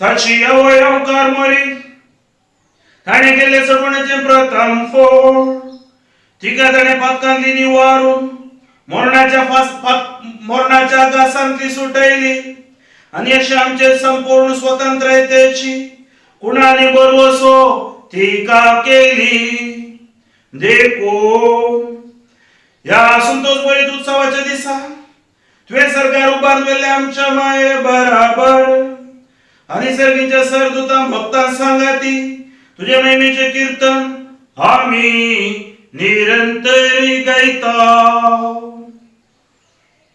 A: ताची अवयवकार मरी ताणें केल्लें चडवणेचें प्रथम फळ, तिका ताणें पातकांतली निवारून मरणाच्या फास मरणाच्या घासांतली सुटयली आनी अशें आमचे संपूर्ण स्वतंत्रतेची कुणानी बरवसो तिका केली. देखून ह्या संतोष भरीत उत्सवाच्या दिसा तुवें सरकार उबार व्हेल्ल्या आमच्या माये बराबर आनी सर्गीच्या सरदूतां भक्तां सांगाती तुझ्या महिमेचें कीर्तन आमी निरंतरी गायता.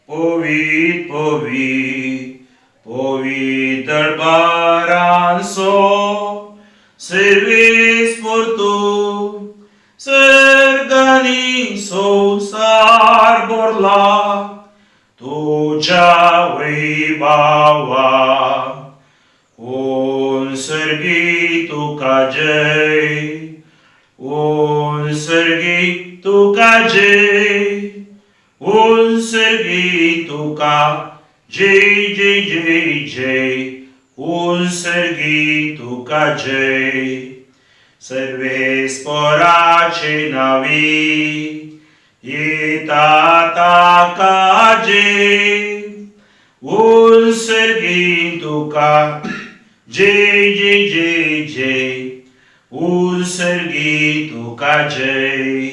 A: पवीत पवीत पवीत दरबारांसो सर्वेस्पर तूं, सर्गांनी संवसार भरला तुज्या वैभावा. ओम सर्गी तुका जय, ओम सर्गी तुका जय, ओम सर्गी तुका जय जय जय जय, ओम सर्गी तुका जय. सर्वेस्पराचे नावी येता ताका जय, ओम सर्गी तुका जय जय जय जय, ओम सर्गी तुका जय.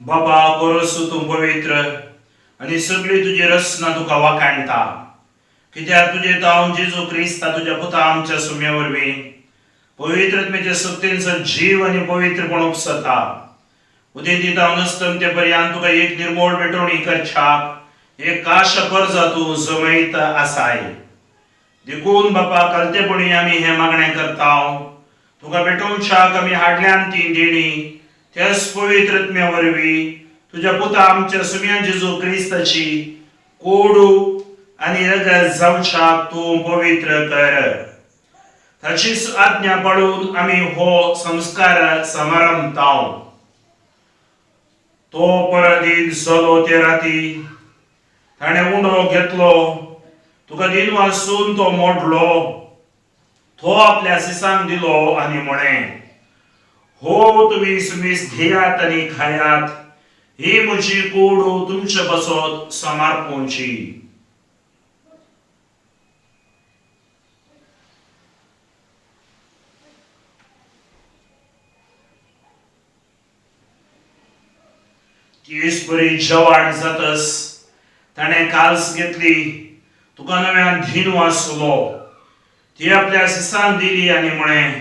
A: बाबा, कोरसू तूं पवित्र आनी सगळी तुजी रचना तुका वाखाणटा, कित्याक तुजे तावन जेजू क्रिस्ता तुज्या पुता आमच्या सुम्या वरवीं पवित्रत्मेचे सक्तींचो जीव आनी पवित्रपण उपसता. उदेंती तावन अस्तंते पर्यंत तुका एक निर्मोळ भेटवणी करच्याक एक काश परजा तूं जमयत आसाय. देखून बापा, कलतेपणी आमी हें मागणें करता. तुका भेटोवच्याक आमी हाडल्यान ती देणी त्याच पवित्रत्म्या वरवीं तुज्या पुता आमच्या सुम्या जेजू क्रिस्ताची कोडू आनी रगत जावच्याक तूं पवित्र कर. ताचीच आज्ञा पाळून आमी हो संस्कार समारंभता. तो परदीन जालो ते राती ताणें उंडो घेतलो, तुका दिन वासून तो मोडलो, तो आपल्या सिसांक दिलो आनी म्हळें, हो तुमी सुमीस घेयात आनी खायात, ही म्हजी कूड तुमचे बसत समर्पणची. तीस बरी जवान जातस ताणें काल्स घेतली, तुका नव्यान धीन वाचलो, ती आपल्या सिसांक दिली आनी म्हळें,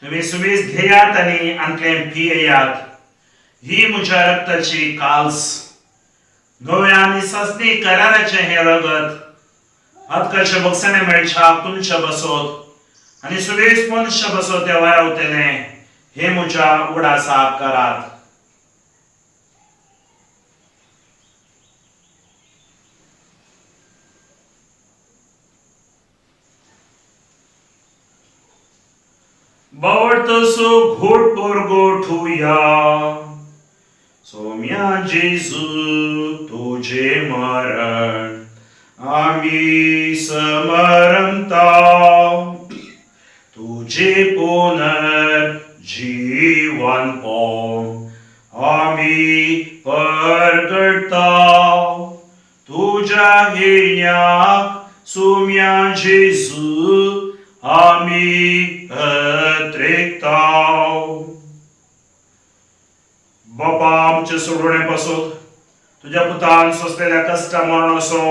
A: तुमी सुमीस घेयात आनी आंतलें पियेयात, ही म्हज्या रक्ताची काल्स, नव्या आनी सासणी कराराचें हें रगत पातकाचे बक्षाणे मेळच्याक तुमच्या बसत आनी सुवेस मनशा बसत त्या वारावतलें, हें म्हज्या उगडासाक करात. भावार्थाचो घोट परगटुया. सोम्या जेजू, तुजें मरण आमी समरमता, तुजें पुनर्जीवनपण आमी परगटता. तुज्या येण्याक सुम्या जेजू आमी अत्रेकता. बापा, आमच्या सोडवणे पासत तुज्या पुतान सोंसलेल्या कश्टा मरण असो,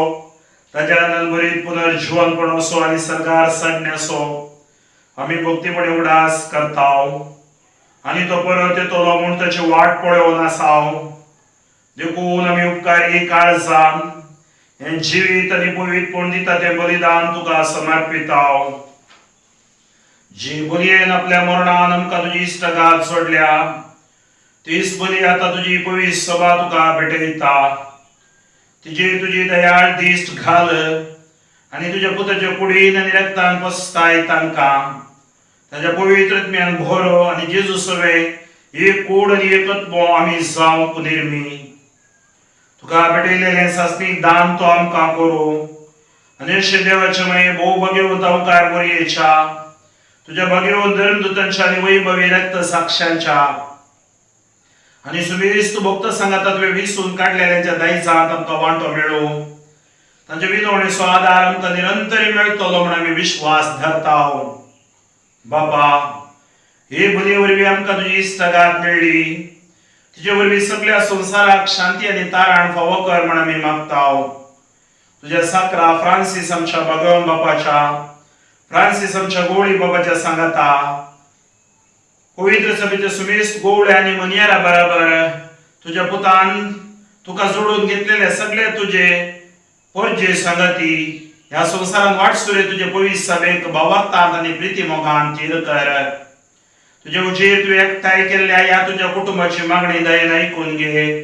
A: ताज्या नलबरीत पुनर्जिवनपण असो आनी सरकार चडण्याचो आमी भक्तीपणे उडास करताव आनी तो परत येतलो म्हूण ताची वाट पळोवन आसाव. देखून आमी उपकारी काळजान हें जिवीत आनी पवित्रपण दिता तें बलिदान तुका समर्पिताव. जी बलयेन आपल्या मरणान आमकां तुजी इश्टगात सोडल्या, तीच बली आतां तुजी पवित्र सभा तुका भेटयता. तिजेर तुजी दयाळ दिश्ट घाल आनी तुज्या पुताच्या कुडीन आनी रक्तान पसताय तांकां. ताज्या पवित्र आत्म्यान भर आनी जेजू सवे एक कूड आनी एकत्व आमी जावंक निर्मी. तुका भेटयलेलें सासणीक दान तो आमकां करूं आनी अशें देवाचें मागीर भोव भाग्यवंत अवकार मोरयेच्या, तुज्या भाग्यवंत धर्मदूतांच्या आनी वैभवी रक्त साक्षांच्या आनी सुमेस्त भक्त सांगाता तुवें विसून काडलेल्यांच्या दायजांत आमकां वांटो मेळूं. तांच्या विनवणेचो आदार आमकां निरंतर मेळटलो म्हूण आमी विश्वास धरता. बाबा, हे बलये वरवीं आमकां तुजी इश्टागात मेळ्ळी, तिजे वरवीं सगळ्या संवसाराक शांती आनी तारण फावो कर म्हूण आमी मागता. तुज्या साकरा फ्रांसीस आमच्या भगवान बापाच्या, फ्रांसीस आमच्या गोवळी बाबाच्या सांगाता, पवित्र सभेच्या सुमेस्त गोवळे आनी मनियारा बराबर तुज्या पुतान तुका जोडून घेतलेले सगळे तुजे परजे सांगाती ह्या संवसारान वाटसुरे तुजे पवित्र सभेक भावार्थांत आनी प्रिती मोगान थीर कर. तुजे उजेर तुवें एकठांय केल्ल्या ह्या तुज्या कुटुंबाची मागणी दयेन आयकून घे.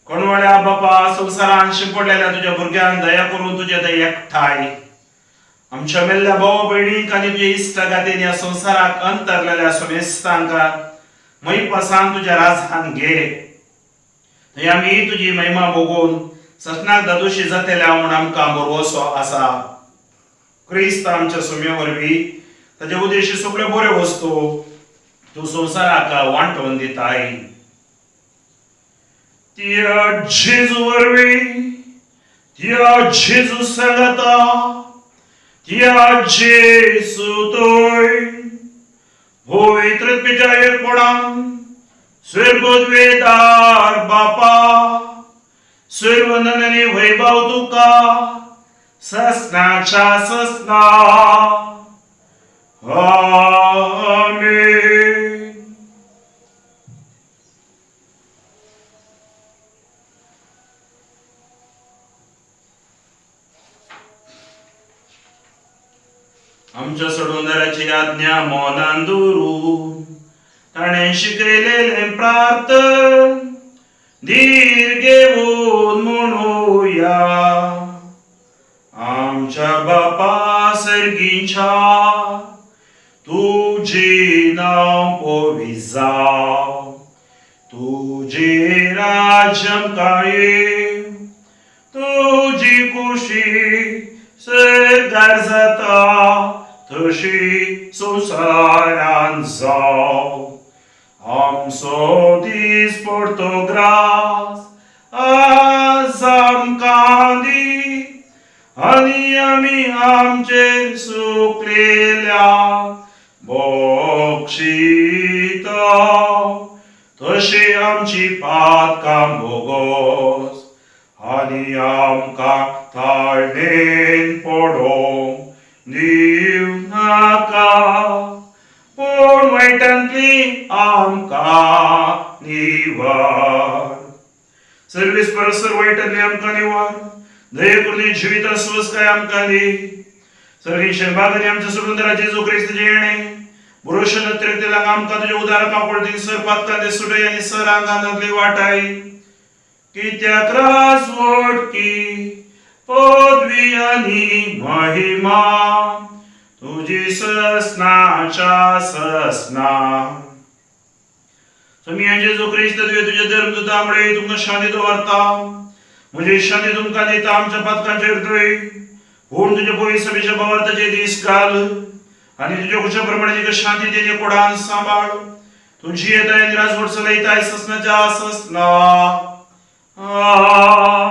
A: कोणवाड्या बापा, संवसारान शिंपडलेल्या तुज्या भुरग्यांक दया करून तुजे दय एकठांय. आमच्या मेल्ल्या भाव भयणींक आनी तुज्या इश्टागातीन ह्या संवसाराक अंतरलेल्या समेस्तांक मैपासान तुज्या राजान घे. थंय आमी तुजी महिमा भोगून ससनाक दादोशी जातल्या म्हूण आमकां भरवसो आसा. क्रिस्त आमच्या सुम्या वरवीं ताच्या उद्देशी सगळ्यो बऱ्यो वस्तू तूं संवसाराक वांटोवन दिताय. त्या जेजू वरवीं, त्या जेजू सांगाता, त्या जेजू तोय पवित्र आत्म्याच्या एकपणान स्वर्गोद्वेदार बापा, सर्वनंदनी वैभव तुका ससनाच्या ससना. आमेन. आमच्या सोडवणाराची आज्ञा मनान दवरून ताणें शिकयलेलें प्रार्थन धीर घेवन म्हणुया. आमच्या बापा सर्गींच्या, तुजें नांव पवित्र जावं, तुजें राज्य आमकां येवं, तुजी खुशी सर्गार जाता तशी संवसारान जावं. आमचो दीस पडतो ग्रास आज आमकां दी आनी आमी आमचेर सुकलेल्या बक्षिता तशी आमची पातकां भोगोस आनी आमकां ताळणेन पडोवंक दिवं नाका, पूण वायटांतली आमकां निवार. सर्वीस परसर वायटांतली आमकां निवार, दये करून जिविता सुवस्काय आमकां दी. सर्गी शेंबागनी आमच्या सोडून जेजू क्रिस्ताचें येणें पुरुष नत्रेक आमकां तुज्या उदार कापड सर पातकां ते सुटय आनी सर आंगांतली वाटाय. कित्याक राजवटकी पदवी आनी महिमा तुजी ससनाच्या ससना. स्वामी जेजू क्रिस्त, तुवें तुज्या धर्मदूता मुळे तुमकां शांती दवरता, म्हजी शांती तुमकां दिता. आमच्या पातकांचेर न्हय पूण तुज्या पवित्र सभेच्या भावार्थाचे दीस घाल आनी तुज्या खुशा प्रमाणे तुका शांती दिली कोडान सांबाळ. तुजी येताय आनी राजवट चलयताय ससनाच्या ससना.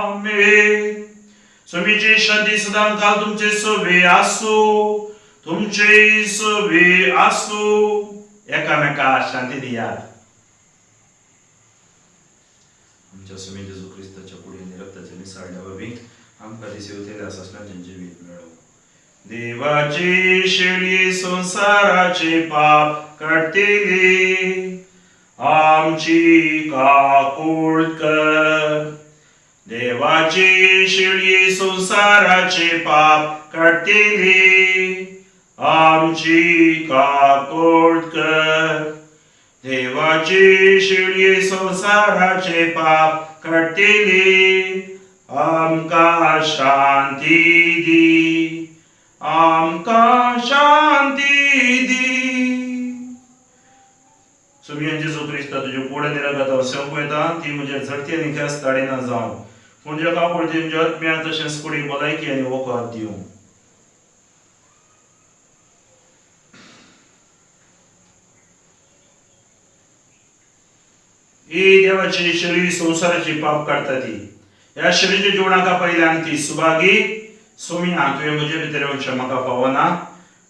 A: आमेन. स्वामीची शांती सदां काल तुमचे सवे आसूं, तुमचे सवे आसूं. एकामेका शांती दियात. आमच्या स्वामी जेजू क्रिस्ताच्या कुडी आनी रक्ताच्या मिसाळल्या बाबी आमकां दिसेवतेल्या ससनाचें जिवीत मेळो. देवाची शेळी संसाराचे पाप काडटेली, आमची काकूळ कर. देवाची शेळी संसाराचे पाप काडटेली, आमची काकूळ कर. देवाची शेळी संसाराचे पाप काडटेली, आमकां शांती दी, आमकां शांती दी. स्वामी जेजू क्रिस्ता, तुज्या कूड आनी रगत हांव सोंपयता, ती म्हजेर झडती आनी ख्यास्त धाडिना जावं, पूण ज्या काकूळ ती म्हज्या आत्म्याक तशेंच कुडीक भलायकी आनी वखद दिवं. ही देवाची शरीर संवसाराची पाप काडटा ती ह्या शरीराच्या जिवनाका पयल्यान ती सुभागी. सोमिया, तुवें म्हजे भितर येवचें म्हाका फावना,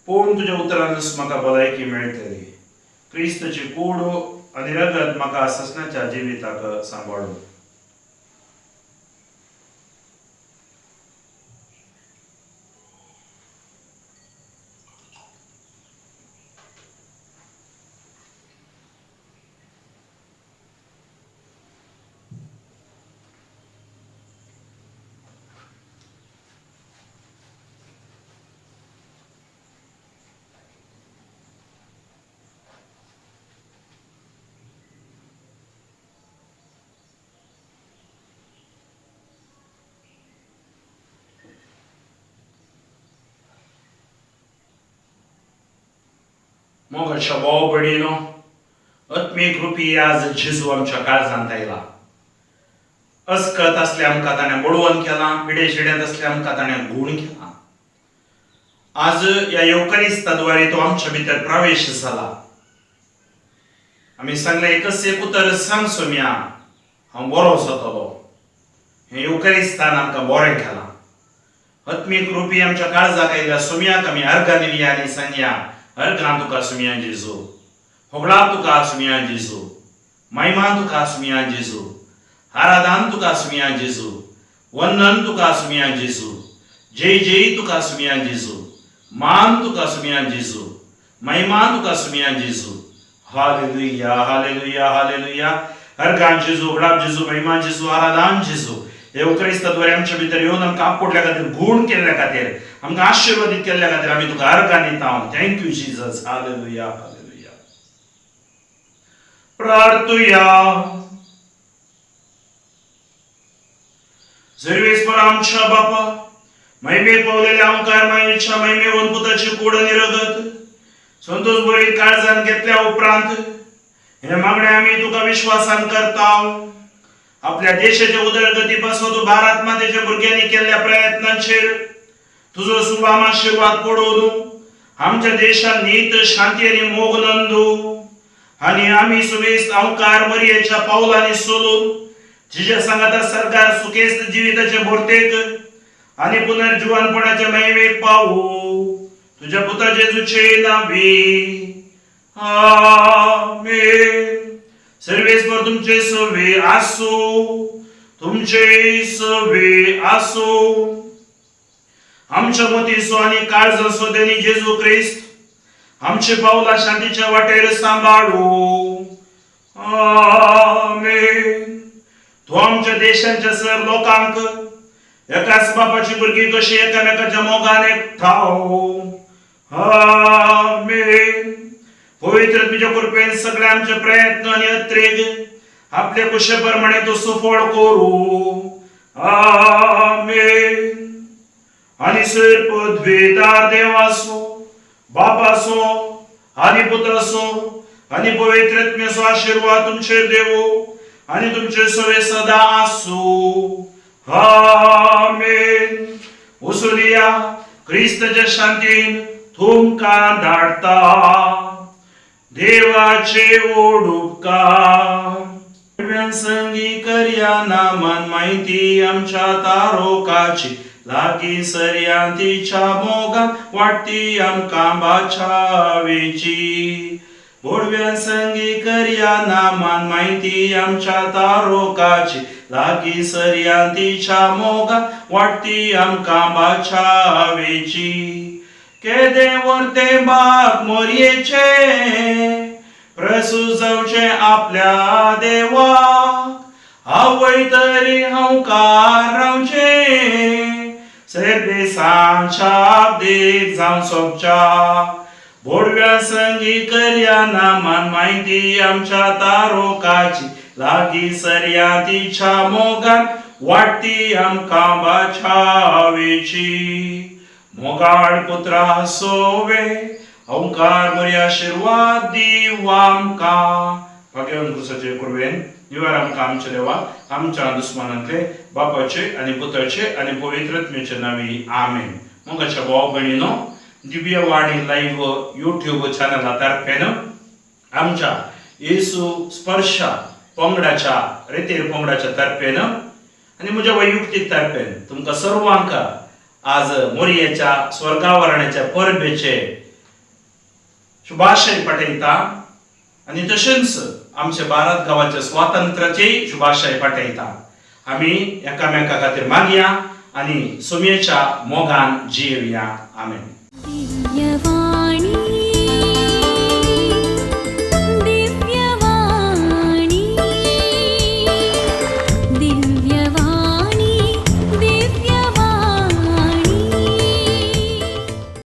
A: पूण तुज्या उतरानच म्हाका भलायकी मेळटली. क्रिस्तची कूड आनी रगत म्हाका ससनाच्या जिविताक सांबाळूं. मोगाच्या भाव भयणीनो, आत्मीक रुपी आज जेजू आमच्या काळजांत आयला. अस्कत आसले आमकां ताणें बडोवन केलां, पिडे शिड्यांत आसले आमकां ताणें गूण केला. आज ह्या येवकारिस्ता द्वारे तो आमच्या भितर प्रवेश जाला. आमी सांगलें, एकच एक उतर सांग सोम्या, हांव बरो जातलो. हें येवकारिस्तान आमकां बरें केलां. आत्मीक रुपी आमच्या काळजाक आयल्या सोम्याक आमी अर्गां दिवया आनी सांगया, अर्गां तुका सुमया जेजू, होगळा तुका सुमया जेजू, महिमा तुका सुमया जेजू, आराधन तुका सुमया जेजू, वंदन तुका सुमया जेजू, जय जय तुका सुमया जेजू, मान तुका सुमया जेजू, महिमा तुका सुमया जेजू. Hallelujah, hallelujah, hallelujah. अर्गां जेजू, होगळाप जेजू, महिमा जेजू, आराधन जेजू. हे क्रिस्ताद्वारे आमच्या भितर येवन आमकां आपोडल्या खातीर, गूण केल्ल्या खातीर, आमकां आशिर्वादीत केल्ल्या खातीर आमी तुका अर्गां दिता. Thank you Jesus. Hallelujah, hallelujah. प्रार्थुया. सर्वेस्पर आमच्या बापा, महिमे पावलेल्या आमकार मायेच्या महिमेवन पुताची कूड आनी रगत संतोष बरी काळजान घेतल्या उपरांत हे मागणे आमी तुका विश्वासान करता. आपल्या देशाच्या उदरगती पासून भारत मातेच्या भुरग्यांनी केल्ल्या प्रयत्नांचेर तुजो सुभाम आशिर्वाद पडोवन आमच्या देशात नीत, शांती आनी मोग नंदू आनी आमी सुबेस्त अवकार मरियेच्या पावलांनी सोलून जिज्या सांगाता सरकार सुखेस्त जिविताचे भोरतेक आनी पुनर्जिवनपणाच्या महिमेक पावू. तुझ्या पुता जेजूचे नावी, आमेन. सर्वेस्पर तुमचे सवे आसू, तुमचे सवे आसू. आमच्या मतीचो आनी काळजाचो देनी जेजू क्रिस्त आमचे पावला शांतीच्या वाटेर सांबाळू. आमेन. तो आमच्या देशांच्या सर लोकांक एकाच बापाची भुरगीं कशी एकामेकाच्या मोगान एकठाव. आमेन. पवित्र तुझ्या कृपेन सगळे आमचे प्रयत्न आनी अत्रेग आपल्या कुशे प्रमाणे तो सुफळ करू. आमेन. आनी सर पदवेदार देवासो बापाचो आनी पुत्राचो आनी पवित्र आत्म्याचो आशिर्वाद तुमचेर देवो आनी तुमचे सवे सदा आसूं. आमेन. वसुलिया क्रिस्तच्या शांतीन तुमकां धाडटा. देवाचे ओड उपकार. संगी करया नामान म्हायती आमच्या तारोकाची, लागीं सरया तिच्या मोगान वाडटी आमकां बाचावेची. बोडव्यां संगी करया नामान म्हायती आमच्या तारोकाची, लागीं सरया तिच्या मोगान वाडटी आमकां बाचावेची. केदें व्हड भाग मोरयेचें, प्रसू जावचें आपल्या देवाक, आवय तरी हांवकार रावचें, सर्वेसांच्या देख जावं सोबच्या. बोडव्या संगी करया नामान म्हायती आमच्या तारोकाची, लागीं सरया तिच्या मोगान वाडटी आमकां बाचावेची. मोगाळ पुत्रा सोवे ओंकार बरी आशिर्वाद दिव आमकां. भाग्यवान क्रुसाचे कुरवेन निवार आमकां आमच्या देवा आमच्या दुस्मानांतले, बापाचे आनी पुताचे आनी पवित्र आत्म्याचे नांवी, आमेन. मोगाच्या भाव भयणीनो, दिव्यवाणी लायव्ह युट्यूब चॅनला तर्फेन, आमच्या येसू स्पर्श पंगडाच्या, रेतेर पंगडाच्या तर्फेन आनी म्हज्या वैयक्तीक तर्फेन तुमकां सर्वांक आज मोरयेच्या स्वर्गावरणाच्या परबेचे शुभाशय पाठयता आनी तशेंच आमच्या भारत गांवाच्या स्वातंत्र्याचेय शुभाशय पाठयता. आमी एकामेका खातीर मागया आनी सुमयेच्या मोगान जियेवया. आमेन.
B: दिव्यवाणी.